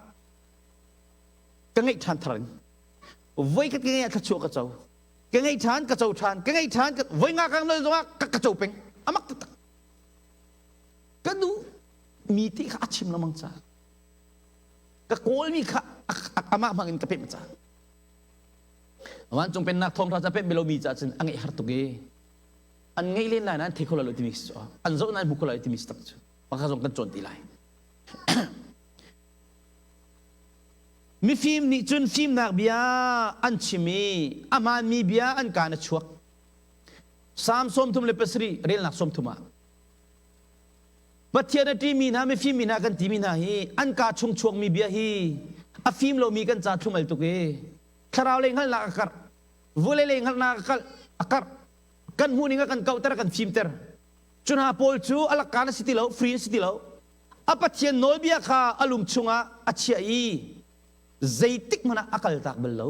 ka ngaih ṭhan thar in voikhat ka ngaih ah thluachuah ka co ka ngaih ṭhan ka co ṭhan ka ngaih ṭhan voi nga kang nol zongah ka co peng amak taktak ka duh mi ti kha a chim lengmang ca ka kawlmi kha amah hmang in ka pemh ca vancung pennak thawngṭha ca pemh lomi ca cun a ngeih har tuk i an ngeih len lai nain thei kho lo timi cu an zoh nain hmu kho lo timi tak cu pakhat zong kan cawn ti lai mifim nih cun fimnak bia an chim i a hmaanmi bia an kaan a chuak Psalm 37 relnak 30 ah Pathian a ṭihmi hna mifim mi hna kan timi hna hi an kaa chung chuakmi bia hi a fim lomi kan ca thlum al tuk i thlarau lei hngalhnak a karh vawlei lei hngalhnak a kalh a karh kan hmuhning a kan kauhter a kan fimter cu hna pawl cu a lakkaan a si ti lo free a si ti lo a Pathian nawlbia kha a lung chungah a chiah i zeitik hmanh ah a kaltak bal lo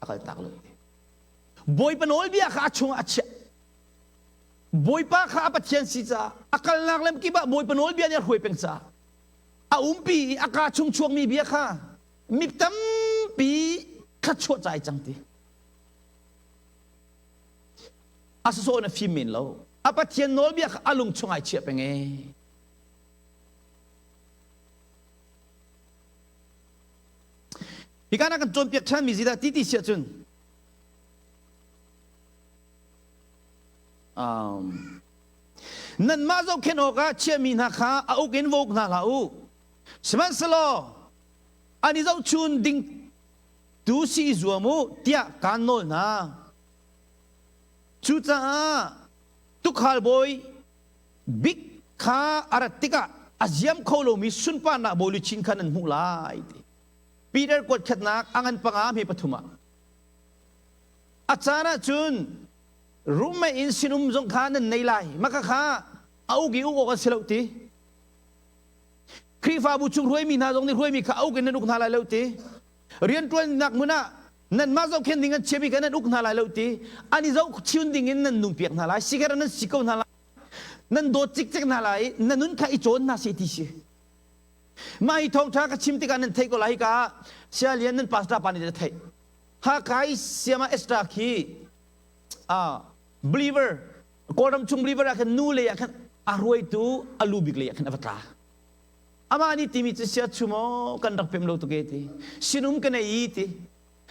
a kaltak lo Bawipa nawlbia kha a chungah a chiah Bawipa kha a Pathian si caah a kalnak lam kip ah Bawipa nawlbia nih a hruai peng caah a umpi i a kaa chung chuakmi bia kha mi tampi thluachuah ca ai cang ti. A sawsawh in a fim men lo. A Pathian nawlbia kha a lung chung ai chiah peng ee. Hika na kan cawnpiak ṭhanmi zidah ti ti siah cun Nanmah zohkhenh awkah chiahmi hna kha a uk in va uk hna hlah u. Sihmanhsehlaw an i zohchun ding tu si i zuam u tiah kaan nawl hna. Cucaah tuukhal bawi bik kha a rat tikah a ziam kho lomi sunparnak bawi luchin kha nan hmuh lai ti. Peter kuat khatnak a ngan panga hme pathum ah A caan ahcun roommate in sinum zong kha nan nei lai. Maka kha a uk i uk awk an si lo ti. Khrihfabu chung hruaimi hna zong nih hruaimi kha a uk in nan uk hna lai lo ti. Rianṭuannak hmun ah Nanmah zohkhenh ding an chiami kha nan uk hna lai lo ti. An i zohchun ding in nan nung piak hna lai. Sikar nan si ko hna lai. Nan dawt cikcek hna lai i na nun kha i cawn hna seh ti si. Mah hi thawngṭha ka chim tikah nan theih ko lai hika Saya Lian nan pastor pa nih a theih. Haka i Siama Esther khi believer Kawlram chung believer ah khan nu lei ah khan a ruaitu a lu bik lei ah khan a va tla. Amah nih timi cu sia chum aw kan rak pem lo tuk e ti. Sinum ka nei i ti.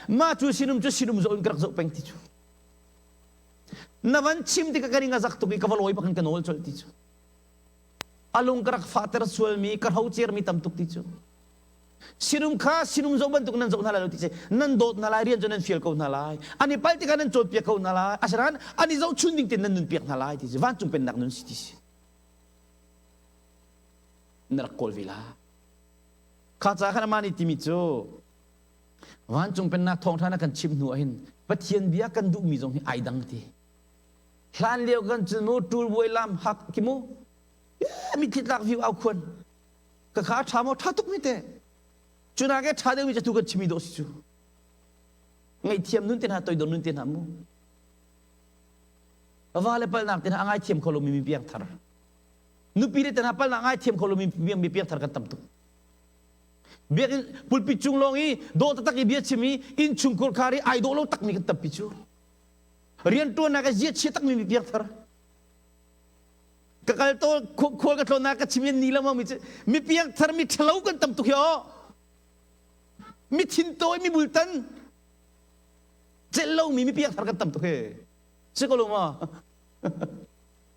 Mah cu sinum cu sinum zoh in ka rak zoh peng ti cu. Na van chim tikah ka ning a zak tuk i ka va lawi bak in ka nawl colh ti cu. A lung ka rak fahter sualmi ka hrocermi tam tuk ti cu. Sinum kha sinum zoh bantuk nan zoh hna lai lo ti si nan dawt hna lai rian cu nan fial ko hna lai an i palh tikah nan cawnpiak ko hna lai asinain an i zohchun ding tein nan nunpiak hna lai ti si vancung pennak nun si ti si na rak kawl ve la kha ca khan amah nih timi cu vancung pennak thawngṭha na kan chimh hnu ah hin Pathian bia kan duhmi zong hi ai dang ti hlan lio kan cun mu ṭulbuai lam hak khi mu mitthli tlak viu au khuan ka kha ṭha maw ṭha tuk mi te cunak ke ṭha deuhmi cu kan chimi dawh si cu ngaihthiam nun te hna toidor nun te hna mu va le palnak te hna a ngaithiam kho lomi mi piangthar nupi le te hna palnak ngaithiam kho lomi mi piangthar kan tam tuk biakinn pulpit cung lawng i dawh taktak i bia chim i innchungkhur khar i ai dawh lo takmi kan tampi cu rianṭuannak i zia chia takmi mi piangthar ka kal to khual ka tlawnnak ka chim ni lo mi cu mi piangthar mi ṭhalo kan tam tuk hi aw mi thintawi mi bultan celh lomi mi piangthar kan tam tuk hi si ko lo ma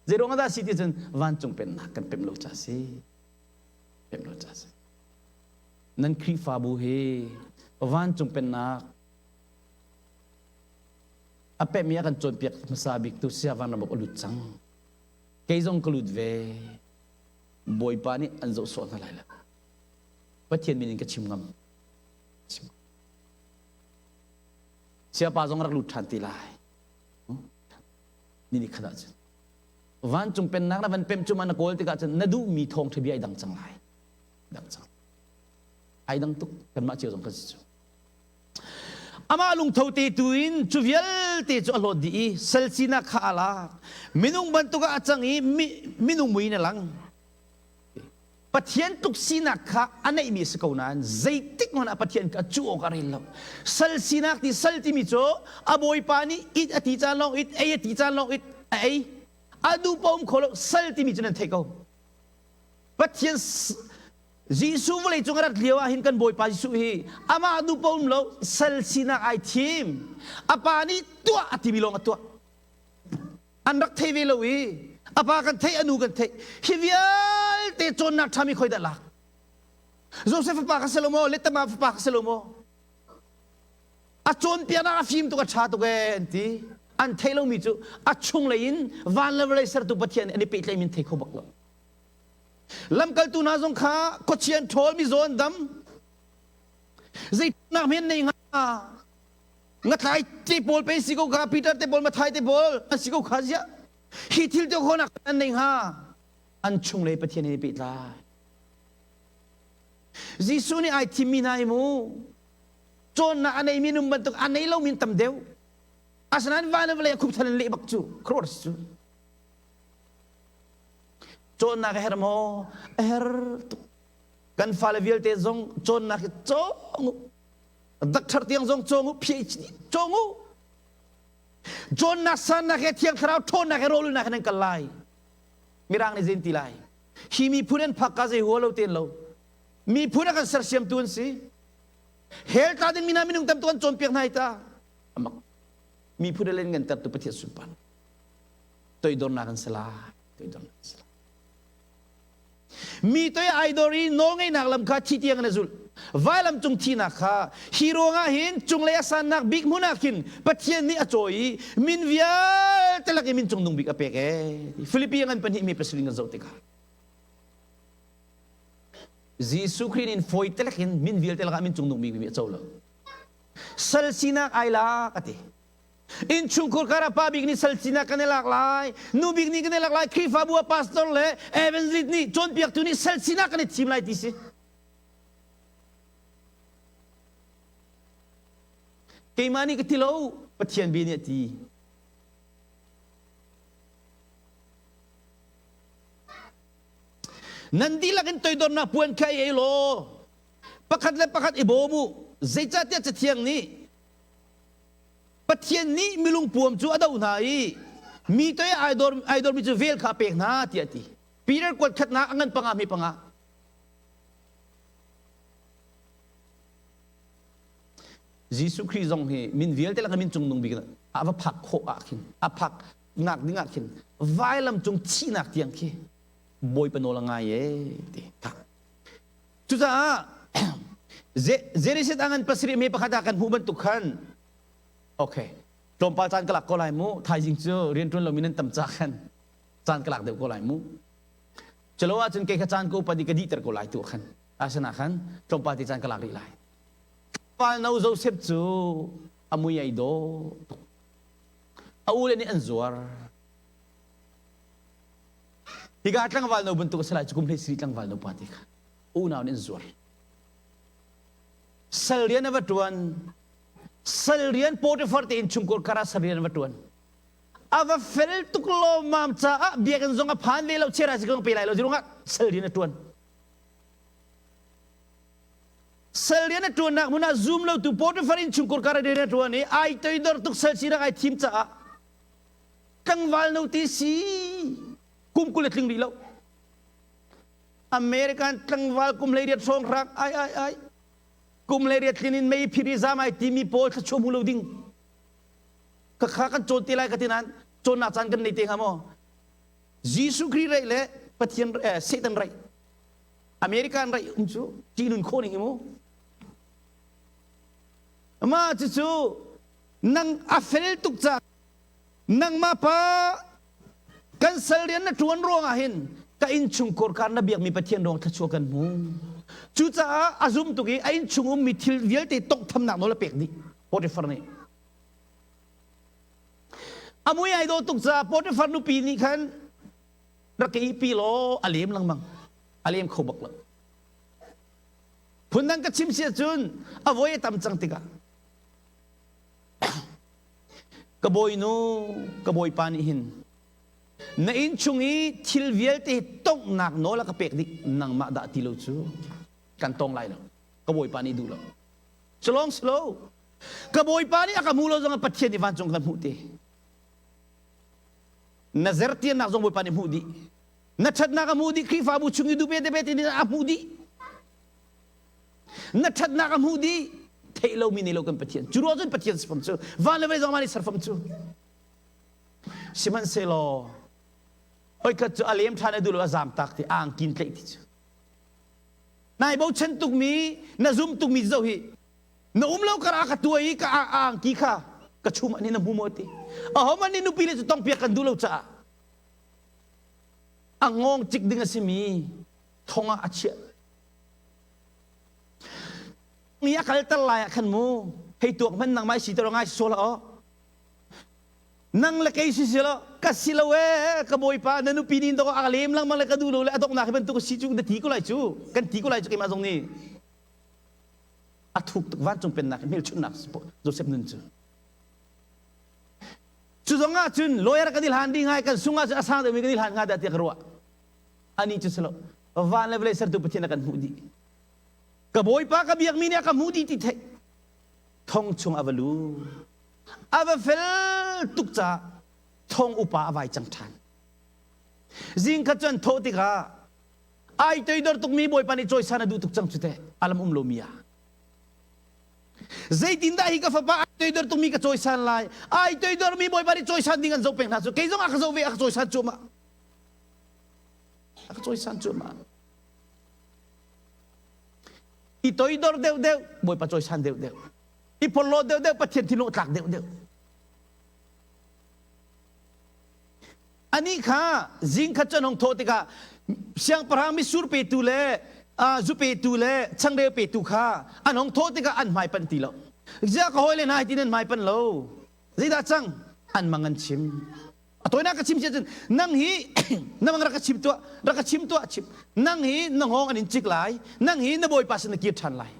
zei ruang dah si ti cun vancung pennak kan pem lo ca si pem lo ca si nan Khrihfabu hi vancung pennak a pem i a kan cawnpiak hmasa bik tu sia vanram a lut cang kei zong ka lut ve bawipa nih an zoh sawh hna lai lo pathian min in ka chim ngam siapa zong rak lut ṭhan ti lai ni ni khat ah cun vancung pennak na van pem cu ma na kawl tikah cun na duhmi thawngṭha bia ai dang cang lai dang cang ai dang tuk kanmah cio zong kan si cu Amah lungtho te tu in cu vialte cu a hlawt dih i sal sinak kha a lak. Minung bantuk ah a cang i minung mui in a lang. Pathian tluk sinak kha a neihmi a si ko nain zeitik hmanh ah Pathian kha cu awk a rel lo. Sal sinak ti sal timi cu a bawipa nih it a ti caan lawng it, ei a ti caan lawng it a ei. A duh paoh um kho lo. Sal timi cu nan theih ko. Pathian Jesuh vawleicung a rat lio ah hin kan Bawipa Jesuh hi amah duh paoh um lo sal sinak ai thim. A pa nih tuah a timi lawng a tuah. An rak thei ve lo i a pa kan theih a nu kan theih. Hi vialte cawnnak ṭhami khoi dah lak? Joseph fapa ka si lo maw? Letama fapa ka si lo maw? A cawnpiaknak a fim tuk a ṭha tuk ee an ti. An theih lomi cu a chunglei in van le vawlei sertu Pathian an i pehtlaih min thei kho bak lo. Lamkaltu hna zong kha khuachia an ṭhawl, mizaw an dam. Zeinak men nei hnga? Ngatlai te pawl pe si ko kha, Peter te pawl, Mathai te pawl an si ko kha ziah. Hi thil te khawnak an nei hnga? An chunglei Pathian he pehtlai. Jesuh nih ai thimmi hna hi mu cawnnak a neimi num bantuk a nei lomi tam deuh. Asinain van le vawlei a khupthal in leh bak cu khuaruahhar si cu. Cawnnak a herh maw? A herh tuk. Kan fale vialte zong cawnnak hi cawng u. Doctor tiang zong cawng u, PhD cawng u. Cawnnak sannak he Thiang Thlarau ṭhawnnak he rawlulnak he nan kal lai. Mirang nih zein ti lai? Hi miphun an phak ka zei hua lo ten lo. Miphun a kan sersiamtu an si. Hell tla ding mi hna minung tam tu an cawnpiak hna hi ta. Amak. Miphun a len ngan tertu Pathian sunpar. Toidornak an si lai. Toidornak an si lai. Mi toi ai dor i nawlngeihnak lam kha thi tiang in a zulh. Vailam cung thihnak kha hi ruangah hin cunglei a sannak bik hmun ah khin Pathian nih a cawi i min vialte lak i min cungnung bik a pek ee. Filipi ngan pahnih mi pasarih kan zoh tikah Jesuh Khrih nih fawi telek in min vialte lakah min cungnung bik mi a co lo. Sal sinak ai lak a ti. Innchungkhur kar ah pa bik nih sal sinak kan i lak lai, nu bik nih kan i lak lai, Khrihfabu ah pastor le evangelist nih cawnpiaktu nih sal sinak kan i thim lai ti si. Keimah nih ka ti lo, Pathian bia nih a ti. Nan dihlak in toidornak puan kha i ei law pakhat le pakhat i bawm u. Zeicahtiah Cathiang nih Pathian nih milungpuam cu a doh hna i mi toi ai dor ai dormi cu vel kha a pek hna tiah a ti. Peter kuat khatnak a ngan panga hme panga. Jesuh Khrih zong hi min vialte lakah min cungnung bik a va phak khawh ah khin a phak nak ding ah khin vailam cung thihnak tiang khi Bawipa nawl a ngai e ti cucaah Genesis a ngan pasarih me pakhat ah kan hmuh bantuk khan okay tlawmpal caan ka lak ko lai mu thaizing cu rianṭuan lomi nan tam ca khan caan ka lak deuh ko lai mu Calo ahcun kei kha caan ka upadi ka dihter ko lai tu khan asina khan tlawmpal te caan ka lak rih lai Val no Joseph cu a mui ai dawh tuk a ule nih an zuar Hika tlangval no bantuk a si lai cu kum hlei siri tlangval no pa te kha unau nih an zuar. Sal rian a va ṭuan. Sal rian Potiphar te innchungkhar kar ah sal rian a va ṭuan. A va fel tuk lawmmam caah biakinn zong a phan ve lo chiara si kong pe lai lo zirungah sal rian a ṭuan. Sal rian a ṭuannak hmun ah zum lotu Potiphar innchungkhar kar ah rian a ṭuan i ai toidor tuk sal sinak ai thim caah tlangval no ti si kum 20 a tling rih lo American tlangval kum 18 hrawng hrang ai ai ai kum 18 tlin in mei phiri zam ai timi pawl thla hmu lo ding ka kha kan cawn te lai ka ti nain cawnnak caan kan nei te hnga maw Jesuh Khrih raih le Pathian eh, Satan raih American raih um cu ṭihnun khawh ning hi mu mah cucu nang a fel tuk ca Nangmah pa kan sal rian na ṭuan ruangah hin ka innchungkhar kar na biakmi Pathian ruang thluachuah kan hmu. Cucaah a zum tuk i a innchung ummi thil vialte tawnghthamnak nawl a pek dih Potifar nih. A mui ai dawh tuk caah Potifar nupi nih khan rak ka ihpi law a lem lengmang. A lem kho bak lo. Phundang ka chim si ahcun a voi a tam cang tikah Ka bawinu, ka bawipa nih hin na inn chung i thil vialte tonghnak nawl a ka pek dih nangmah dah ti lo cu kan tong lai lo. Ka bawipa nih duh lo. Culong si lo. Ka bawipa nih a ka hmu lo zong ah Pathian nih vancung kan hmuh te. Na zertiannak zong bawipa nih hmuh dih. Na ṭhatnak a hmuh dih Khrihfabu chung i dupe te te a hmuh dih. Na ṭhatnak a hmuh dih theih lomi nei lo kan Pathian cu ruah cun Pathian sifam cu van le vei zong mah nih serfam cu sihmanhsehlaw oikhat cu a lem ṭhan a duh lo a zaam tak ti angkin tlaih ti cu nai bochan tukmi na zum tukmi zoh hi na um lo kar a ka tuai i ka angki kha ka chum ani na hmu maw ti ahom ani nupi le cu tongpiak kan duh lo caah a ngawng cik ding a simi thong ah a chiah Mi a kalter lai ah khan mu hei tuak hman nang mai si te ngai si la o nang le kei si si lo ka si lo e ka bawipa na nupi nin to a lem lang mang le ka du lo le a dok nak hi bantuk si cu na ti ko lai cu kan ti ko lai cu keimah zong nih a thuk tuk vancung pennak hmelchunhnak Joseph nun cu cu zong ah cun lawyer kan i hlan ding ngai kan sung ah cun a sang deuhmi kan i hlan hnga dah tiah ka ruah ani cu si lo van le vawlei sertu Pathian a kan hmuh dih ka bawipa ka biakmi nih a ka hmuh dih ti theih thong chung a va lu a va fel tuk caah thong upa a vai cang ṭhan zingkhat cu an thawh tikah ai toidor tukmi bawipa nih cawisan a duh tuk cang cu teh alam um lomi ah zeitindah hi ka fapa ai toidor tukmi ka cawisan lai ai toidormi bawipa nih cawisan ding an zoh peng hna cu kei zong a ka zoh ve a ka cawisan cuahmah a ka cawisan cuahmah i toidor deuh deuh bawipa cawisan deuh deuh i porhlaw deuh deuh pathian thinlung tlak deuh deuh ani kha zing khat cu an hong thawh tikah siangpahrang mitsur petu le zu petu le changreu petu kha an hong thawh tikah an hmai panh ti lo ziah ka hawile hna hi tin an hmai panh lo zeidah cang an mang an chim A tawinak ka chim si ahcun nang hi na mang rak ka chim tuah rak ka chim tuah chim nang hi na hngawng an in cik lai nang hi na bawipa sin na kir ṭhan lai.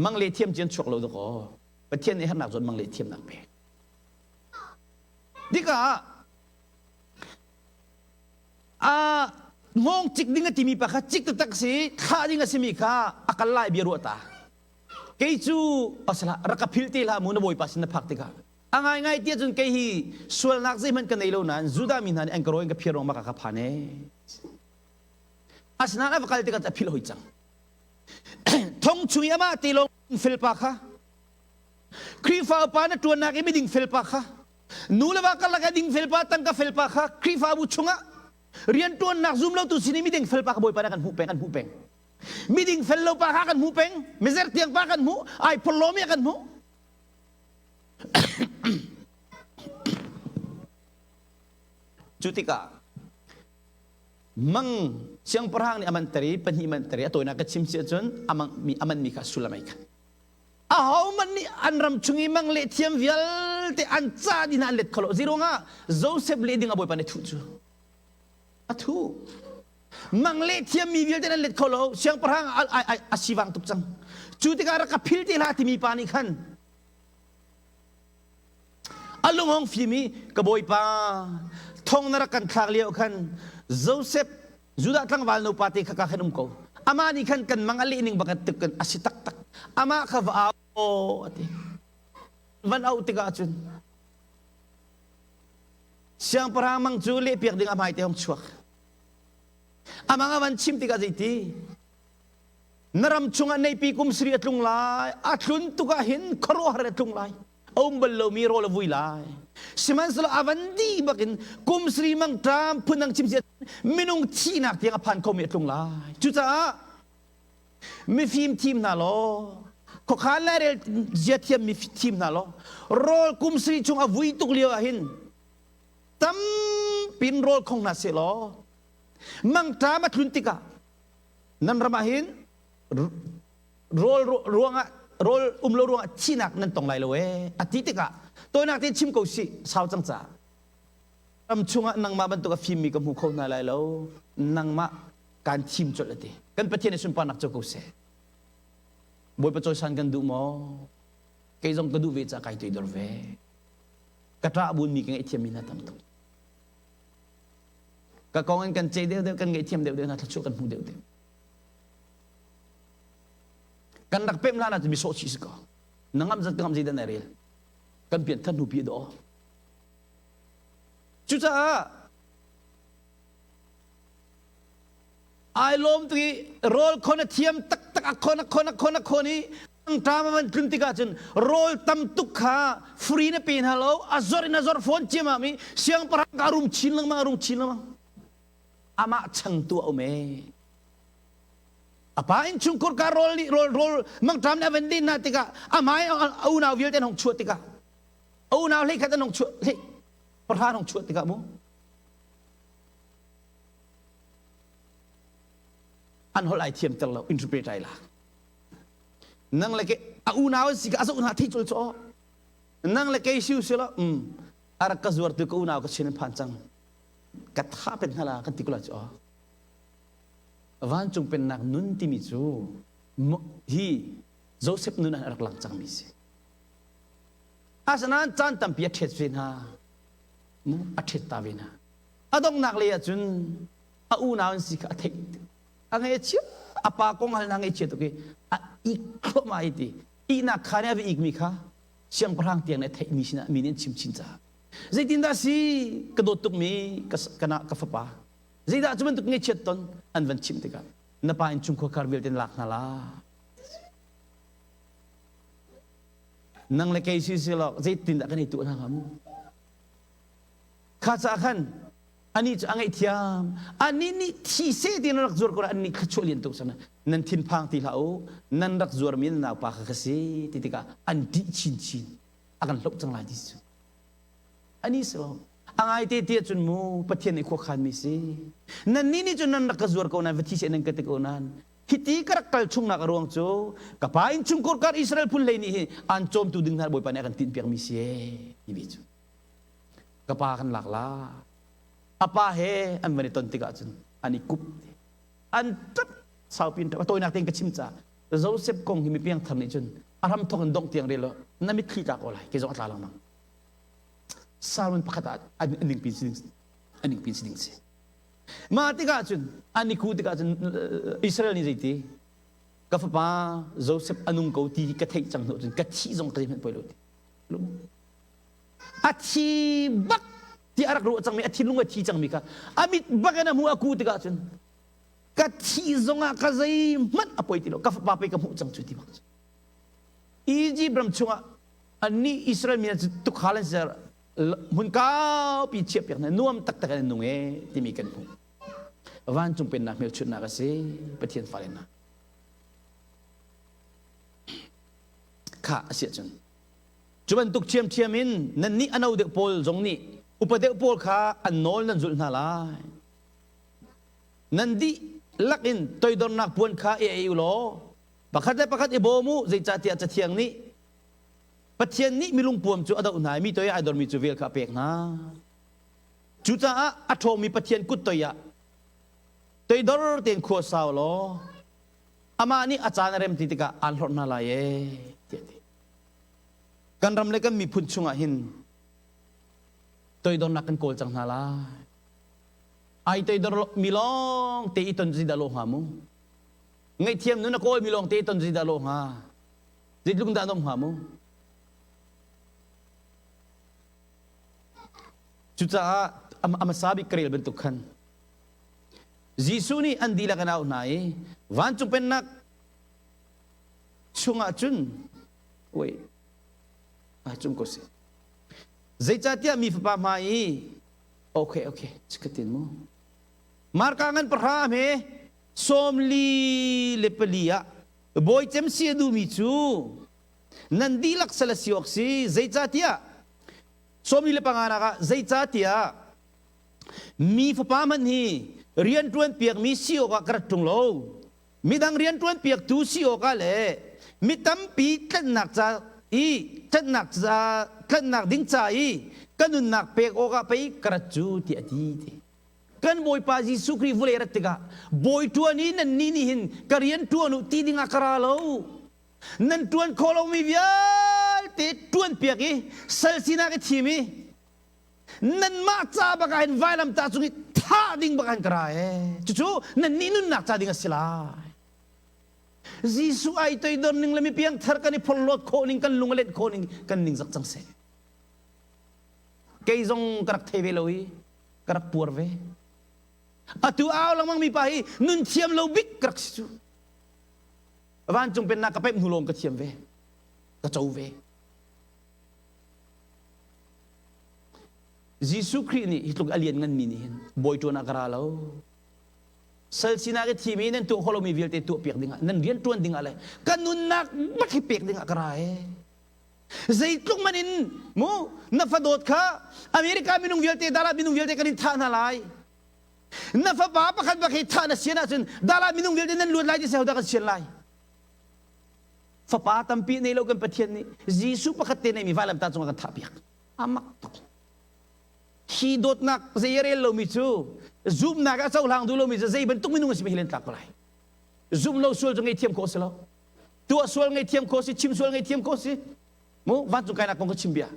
Mang le thiam cian chuak lo dakaw. Pathian nih hernak zawn mang le thiamnak pek. Dikah a ngong cik ding a timi pa kha cik taktak si thlah ding a simi kha a kal lai bia ruah ta. Kei cu pasala rak ka phil te hlah mu na bawipa sin na phak tikah a ngaingai tiah cun kei hi sualnak zeihmanh ka nei lo nain Judah mi hna nih an ka rawi in ka phiar ruang maka ka phan ee. Asinain a va kal tikah a philh hoi cang. Thong chung i amah te lawng felpa kha Khrihfa upa na ṭuannak i miding felpa kha nu le va karlak ah ding felpa tangka felpa kha Khrihfabu chungah rianṭuannak zum lotu sin i miding felpa kha Bawipa nih kan hmuh peng kan hmuh peng. Miding fel lo pa kha kan hmuh peng mizer tiang pa kan hmuh ai phorhlawmi kan hmuh. Cu tikah mang siangpahrang nih a manter i pahnih manter i a tawinak ka chim si ahcun a manmi kha sullam ai khat. Ahohmanh nih an ram chung i mang leh thiam vialte an ca dih hna an let kho lo. Zeiruangah Joseph leh ding a bawipa nih a thuh cu? A thuh. Mang leh thiammi vialte an let kho lo. Siangpahrang a sivang tuk cang. Cu tikah rak ka phil te hlah timi pa nih khan A lung hong fim i ka bawipa thong na rak kan thlak lio khan Joseph Judah tlangval nupa te kha ka khan um ko. Amah nih khan kan mang a leh ning bak tuk kan a si taktak. Amah kha va au a ti. Van auh tikah cun siangpahrang mang cu lehpiak ding a hmai te hong chuak. Amang a van chim tikah zeiti? Na ram chungah neipi kum sari a tlung lai. A tlun tuk ah hin khuaruahhar a tlung lai. A um bal lomi rawl a vui lai. Sihmanhsehlaw a van dih bakin kum sari mangṭam phundang chim si minung thihnak tiang a phan khomi a tlung lai. Cucaah mifim thim hna law khuakhan lairel zia thiam mi thim hna law rawl kum sari chung a vui tuk lio ah hin tampin rawl khong hna seh law mangṭam a tlun tikah nan ram ah hin rawl ruangah rawl um lo ruangah thihnak nan tong lai lo ee a ti tikah tawinak tein chim ko si sau cang ca ram chungah nangmah bantuk a fimmi ka hmu kho hna lai lo nangmah kan thim colh a ti kan Pathian i sunparnak cu ko seh Bawipa cawisan kan duh maw kei zong ka duh ve ca kai toidor ve ka ṭah bunmi ka ngaihthiammi hna tam tuk Ka kong in kan cei deuhdeuh, kan ngaihthiam deuhdeuh hna, thluachuah kan hmu deuhdeuh. Kan rak pem hlan ahcun mi sawh chih si ko. Na ngam zat ka ngam zeidah na rel. Kan pian than hnu pi daw. Cucaah ai lawm tu i rawl khon a thiam taktak a khon a khon a khon a khon i Ṭam a van tlun tikah cun rawl tam tuk kha free na pe hna lo a zor in a zor fawn ciammam i siangpahrang ka rum chin lengmang a rum chin lengmang amah changtu a um ee a pa innchungkhur ka rawl nih rawl rawl mangṭam nih a van din hna tikah a hmai a unau vialte an hong chuah tikah a unau hlei khat an hong chuah hlei pahra an hong chuah tikah mu an holh ai thiam ter lo interpret ai lak Nang le ke a unau an si ka a zoh hna thei cul caw. Nang le kei siu sila um a rak ka zuar tu ka unau ka chin an phan cang. Ka tha pen hna la kan ti kula cu. Vancung pennak nun timi cu hi Joseph nun ah a rak lang cangmi si. Asinain caan tampi a ṭhet ve hna. Mu a ṭhet ta ve hna. A donghnak lei ah cun a unau an si kha a theih. A ngaihchia a pa kong hal na ngaihchia tuk i a ik thluahmah i ti ihnak kha nih a va ikmi kha siangpahrang tiang nih a theihmi sinah mi nih an chim chin caah zeitindah si ka dawt tukmi ka, ka fapa zeidah cu bantuk ngaihchiat ton an van chimh tikah na pa in chungkhar kar vialte lak hna la nang le kei si si lo zeitindah kan i tuah hna hnga mu kha ca khan Anih cu a ngaihthiam. Anih nih thi seh ti nan rak zuar ko an nih thluachuah lian tuk sana. Nan thinphang ti hlah u. Nan rak zuarmi nan naupa kha ka si ti tikah an ṭih chinchin. A kan hloh cang lai ti cu. Ani si lo. A ngai te ti ahcun mu Pathian nih khuakhanmi si. Nannih nih cun nan rak ka zuar ko nan va thi seh nan ka ti ko nan. Hiti ka rak kal chungnak a ruang cu ka pa innchungkhar kar Israel phun hlei nih hi an cawmtu ding hna Bawipa nih a kan tinhpiakmi si ee ti ve cu. Ka pa kan lak la. A pa he an van i ton tikah cun an i kup. An ṭap saupi in ṭap. A tawinak tein ka chim caah. Joseph kong hi mi piangthar nih cun a hram thawk in dongh tiang rel lo na mitthli tla ko lai kei zong a tla lengmang. Sermon pakhat ah a ningpi si ding a ningpi si ding si. Mah tikah cun an i ku tikah cun Israel nih zeiti ka fapa Joseph a nung ko ti ka theih cang hnu cun ka thih zong ka zeihmanh poi lo ti. A thi bak ti a rak ruah cangmi a thinlung a thi cangmi kha a mit bak in a hmuh a ku tikah cun ka thih zongah ka zeihmanh a poi ti lo ka fapa pei ka hmuh cang cu ti bak cu Egypt ram chungah annih Israel mi cu tukhal an ser hmun kaupi chiah piak hna nuam taktak an nung e timi kan hmuh vancung pennak hmelchunhnak a si Pathian fale hna kha a si ahcun cu bantuk ṭhiamṭhiam in nannih a no deuh pawl zong nih upa deuh pawl kha an nawl nan zulh hna lai Nan dihlak in toidornak puan kha i ei u law pakhat le pakhat i bawm u, zeicahtiah Cathiang nih Pathian nih milungpuam cu a doh hna i mi toi ai dormi cu vel kha a pek hna. Cucaah a ṭhawngmi Pathian kut toi ah toidor tein khua sau law amah nih a caan a rem ti tikah aan hlorh hna lai ee tiah a ti. Kan ram le kan miphun chungah hin toidornak kan kawl cang hna lai. Ai toidor mi lawng te i ton zi dah lo hnga mu. Ngaihthiam nun a kawl mi lawng te i ton zi dah lo hnga. Zeitluk dah nom hnga mu. Cucaah a hmasa bik ka rel bantuk khan Jesuh nih an dihlak in a auh hna i vancung pennak chungah cun wait ah cung ko si zeicahtiah mi fapa hmai i Okay, okay. Cikatin mu. Marka ngan pahra hme 44 ah bawi cem si a duhmi cu nan dihlak sal a si awk si zeicahtiah 45 nak ah zeicahtiah mi fapa hmanh hi rian ṭuan piakmi si awkah ka rat ṭung lo midang rian ṭuan piaktu si awkah le mi tampi tlanhnak ca i tlanhnak ca tlanhnak ding ca i ka nunnak pek awkah pei ka rat cu tiah a ti ti kan Bawipa Jesuh Khrih vulei rat tikah bawi ṭuan i nannih nih hin ka rian ṭuan u ti dingah ka ra lo nan ṭuan khawh lomi vialte ṭuan piak i sal sinak i thim i nanmah ca bak ah hin vailamtah cung i thah ding bak ah hin ka ra ee cucu nannih nunnak ca ding a si lai Jesuh ai toidor ning le mi piangthar kan i phorhlawt khawh ning kan lung a let khawh ning kan ning zak cang seh kei zong ka rak thei ve lo i ka rak puar ve atu au lengmang mi pa hi nun thiam lo bik ka rak si cu vancung pennak ka pemh hnu lawng ka thiam ve ka co ve Jesuh Khrih nih hi tluk a lian nganmi nih hin bawi ṭuan ah ka ra lo. Sal sinak i thimi nan tuah khawh lomi vialte tuah piak dingah nan rian ṭuan dingah le ka nunnak bak hi pek dingah ka ra ee. Zeitluk man in mu na fadawt kha America minung vialte dala minung vialte kan in thah hna lai. Na fapa pakhat bak hi thah na sian ahcun dala minung vialte nan luat lai ti se hodah kan sian lai. Fapa tampi nei lo kan Pathian nih Jesuh pakhat te neimi vailamtah cungah kan thahpiak. Amak tuk. Hi dawtnak zei a rel lomi cu zumhnak a cohlang duh lomi cu zei bantuk minung a si hilen tlak ko lai. Zumh lo sual cu ngaihthiam khawh si lo. Tuah sual ngaihthiam khawh si, chim sual ngaihthiam khawh si. Mu vancung kainak kong ka chim bia.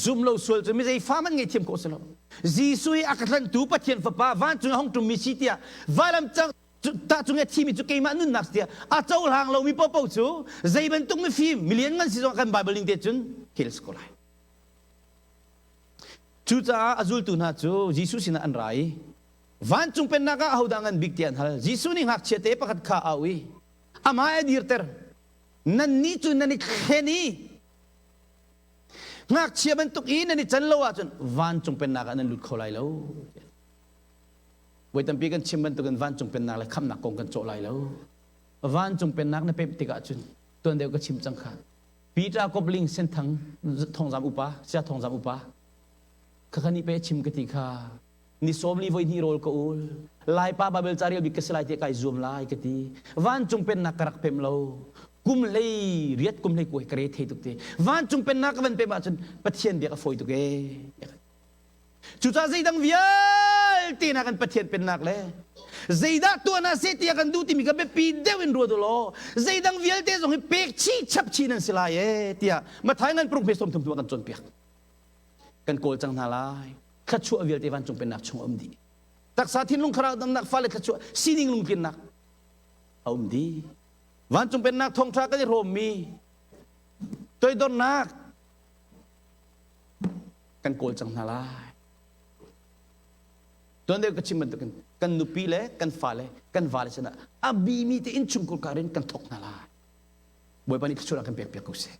Zum lo sual cu mi zei fa man ngaihthiam khawh si lo. Jesuh hi a ka tlantu Pathian Fapa vancung a hung ṭummi si tiah vailam tah cung i a thimi cu keimah nunnak si tiah a cohlang lomi paohpaoh cu zei bantuk mifim milian ngan si zong kan Bible ning te cun hell si ko lai. Cucaah a zultu hna cu Jesuh sinah an ra i vancung pennak ah ahodah ngan bik tiah an hal. Jesuh nih ngakchia te pakhat kha a auh i amah a dirter. Nannih cu nan i thlen i Ngakchia bantuk i nan i can lo ahcun vancung pennak ah nan lut kho lai lo. Voi tampi kan chim bantukin vancung pennak le khamhnak kong kan cawh lai lo. Vancung pennak na pemh tikah cun tuan deuh ka chim cang kha. Peter Kopling Senthang thongzam upa, sia thongzam upa. Khakha nih pe chim ka ti kha. Ni 40 voi hnih rawl ka ul. Laipa Bible ca rel bik ka si lai tiah kai zuam lai ka ti. Vancung pennak ka rak pem lo. Kum hlei riat kum hlei kuai ka re thei tuk te. Vancung pennak ka van pem ahcun Pathian biak a fawi tuk ee. Cucaah zeidang vialte. vialte na kan Pathian pennak le zeidah tuah na seh tiah kan duh timi ka biapi deuh in ruat u law zeidang vialte zong hi pek chih chap chih nan si lai e tiah Mathai ngan paruk hme sawm thum kan cawnpiak. Kan kawl cang hna lai. Thluachuah vialte vancung pennak chung um dih. Taksa thinlung thlarau damnak fale thluachuah sining lungtlinnak a um dih. Vancung pennak thawngṭha kan i hrawmmi toidornak kan kawl cang hna lai. Tuan deuh ka chim bantukin kan nupi le kan fale kan vale sinah a bimi te innchungkhar kar in kan thawk hna lai. Bawipa nih thluachuah kan pek piak ko seh.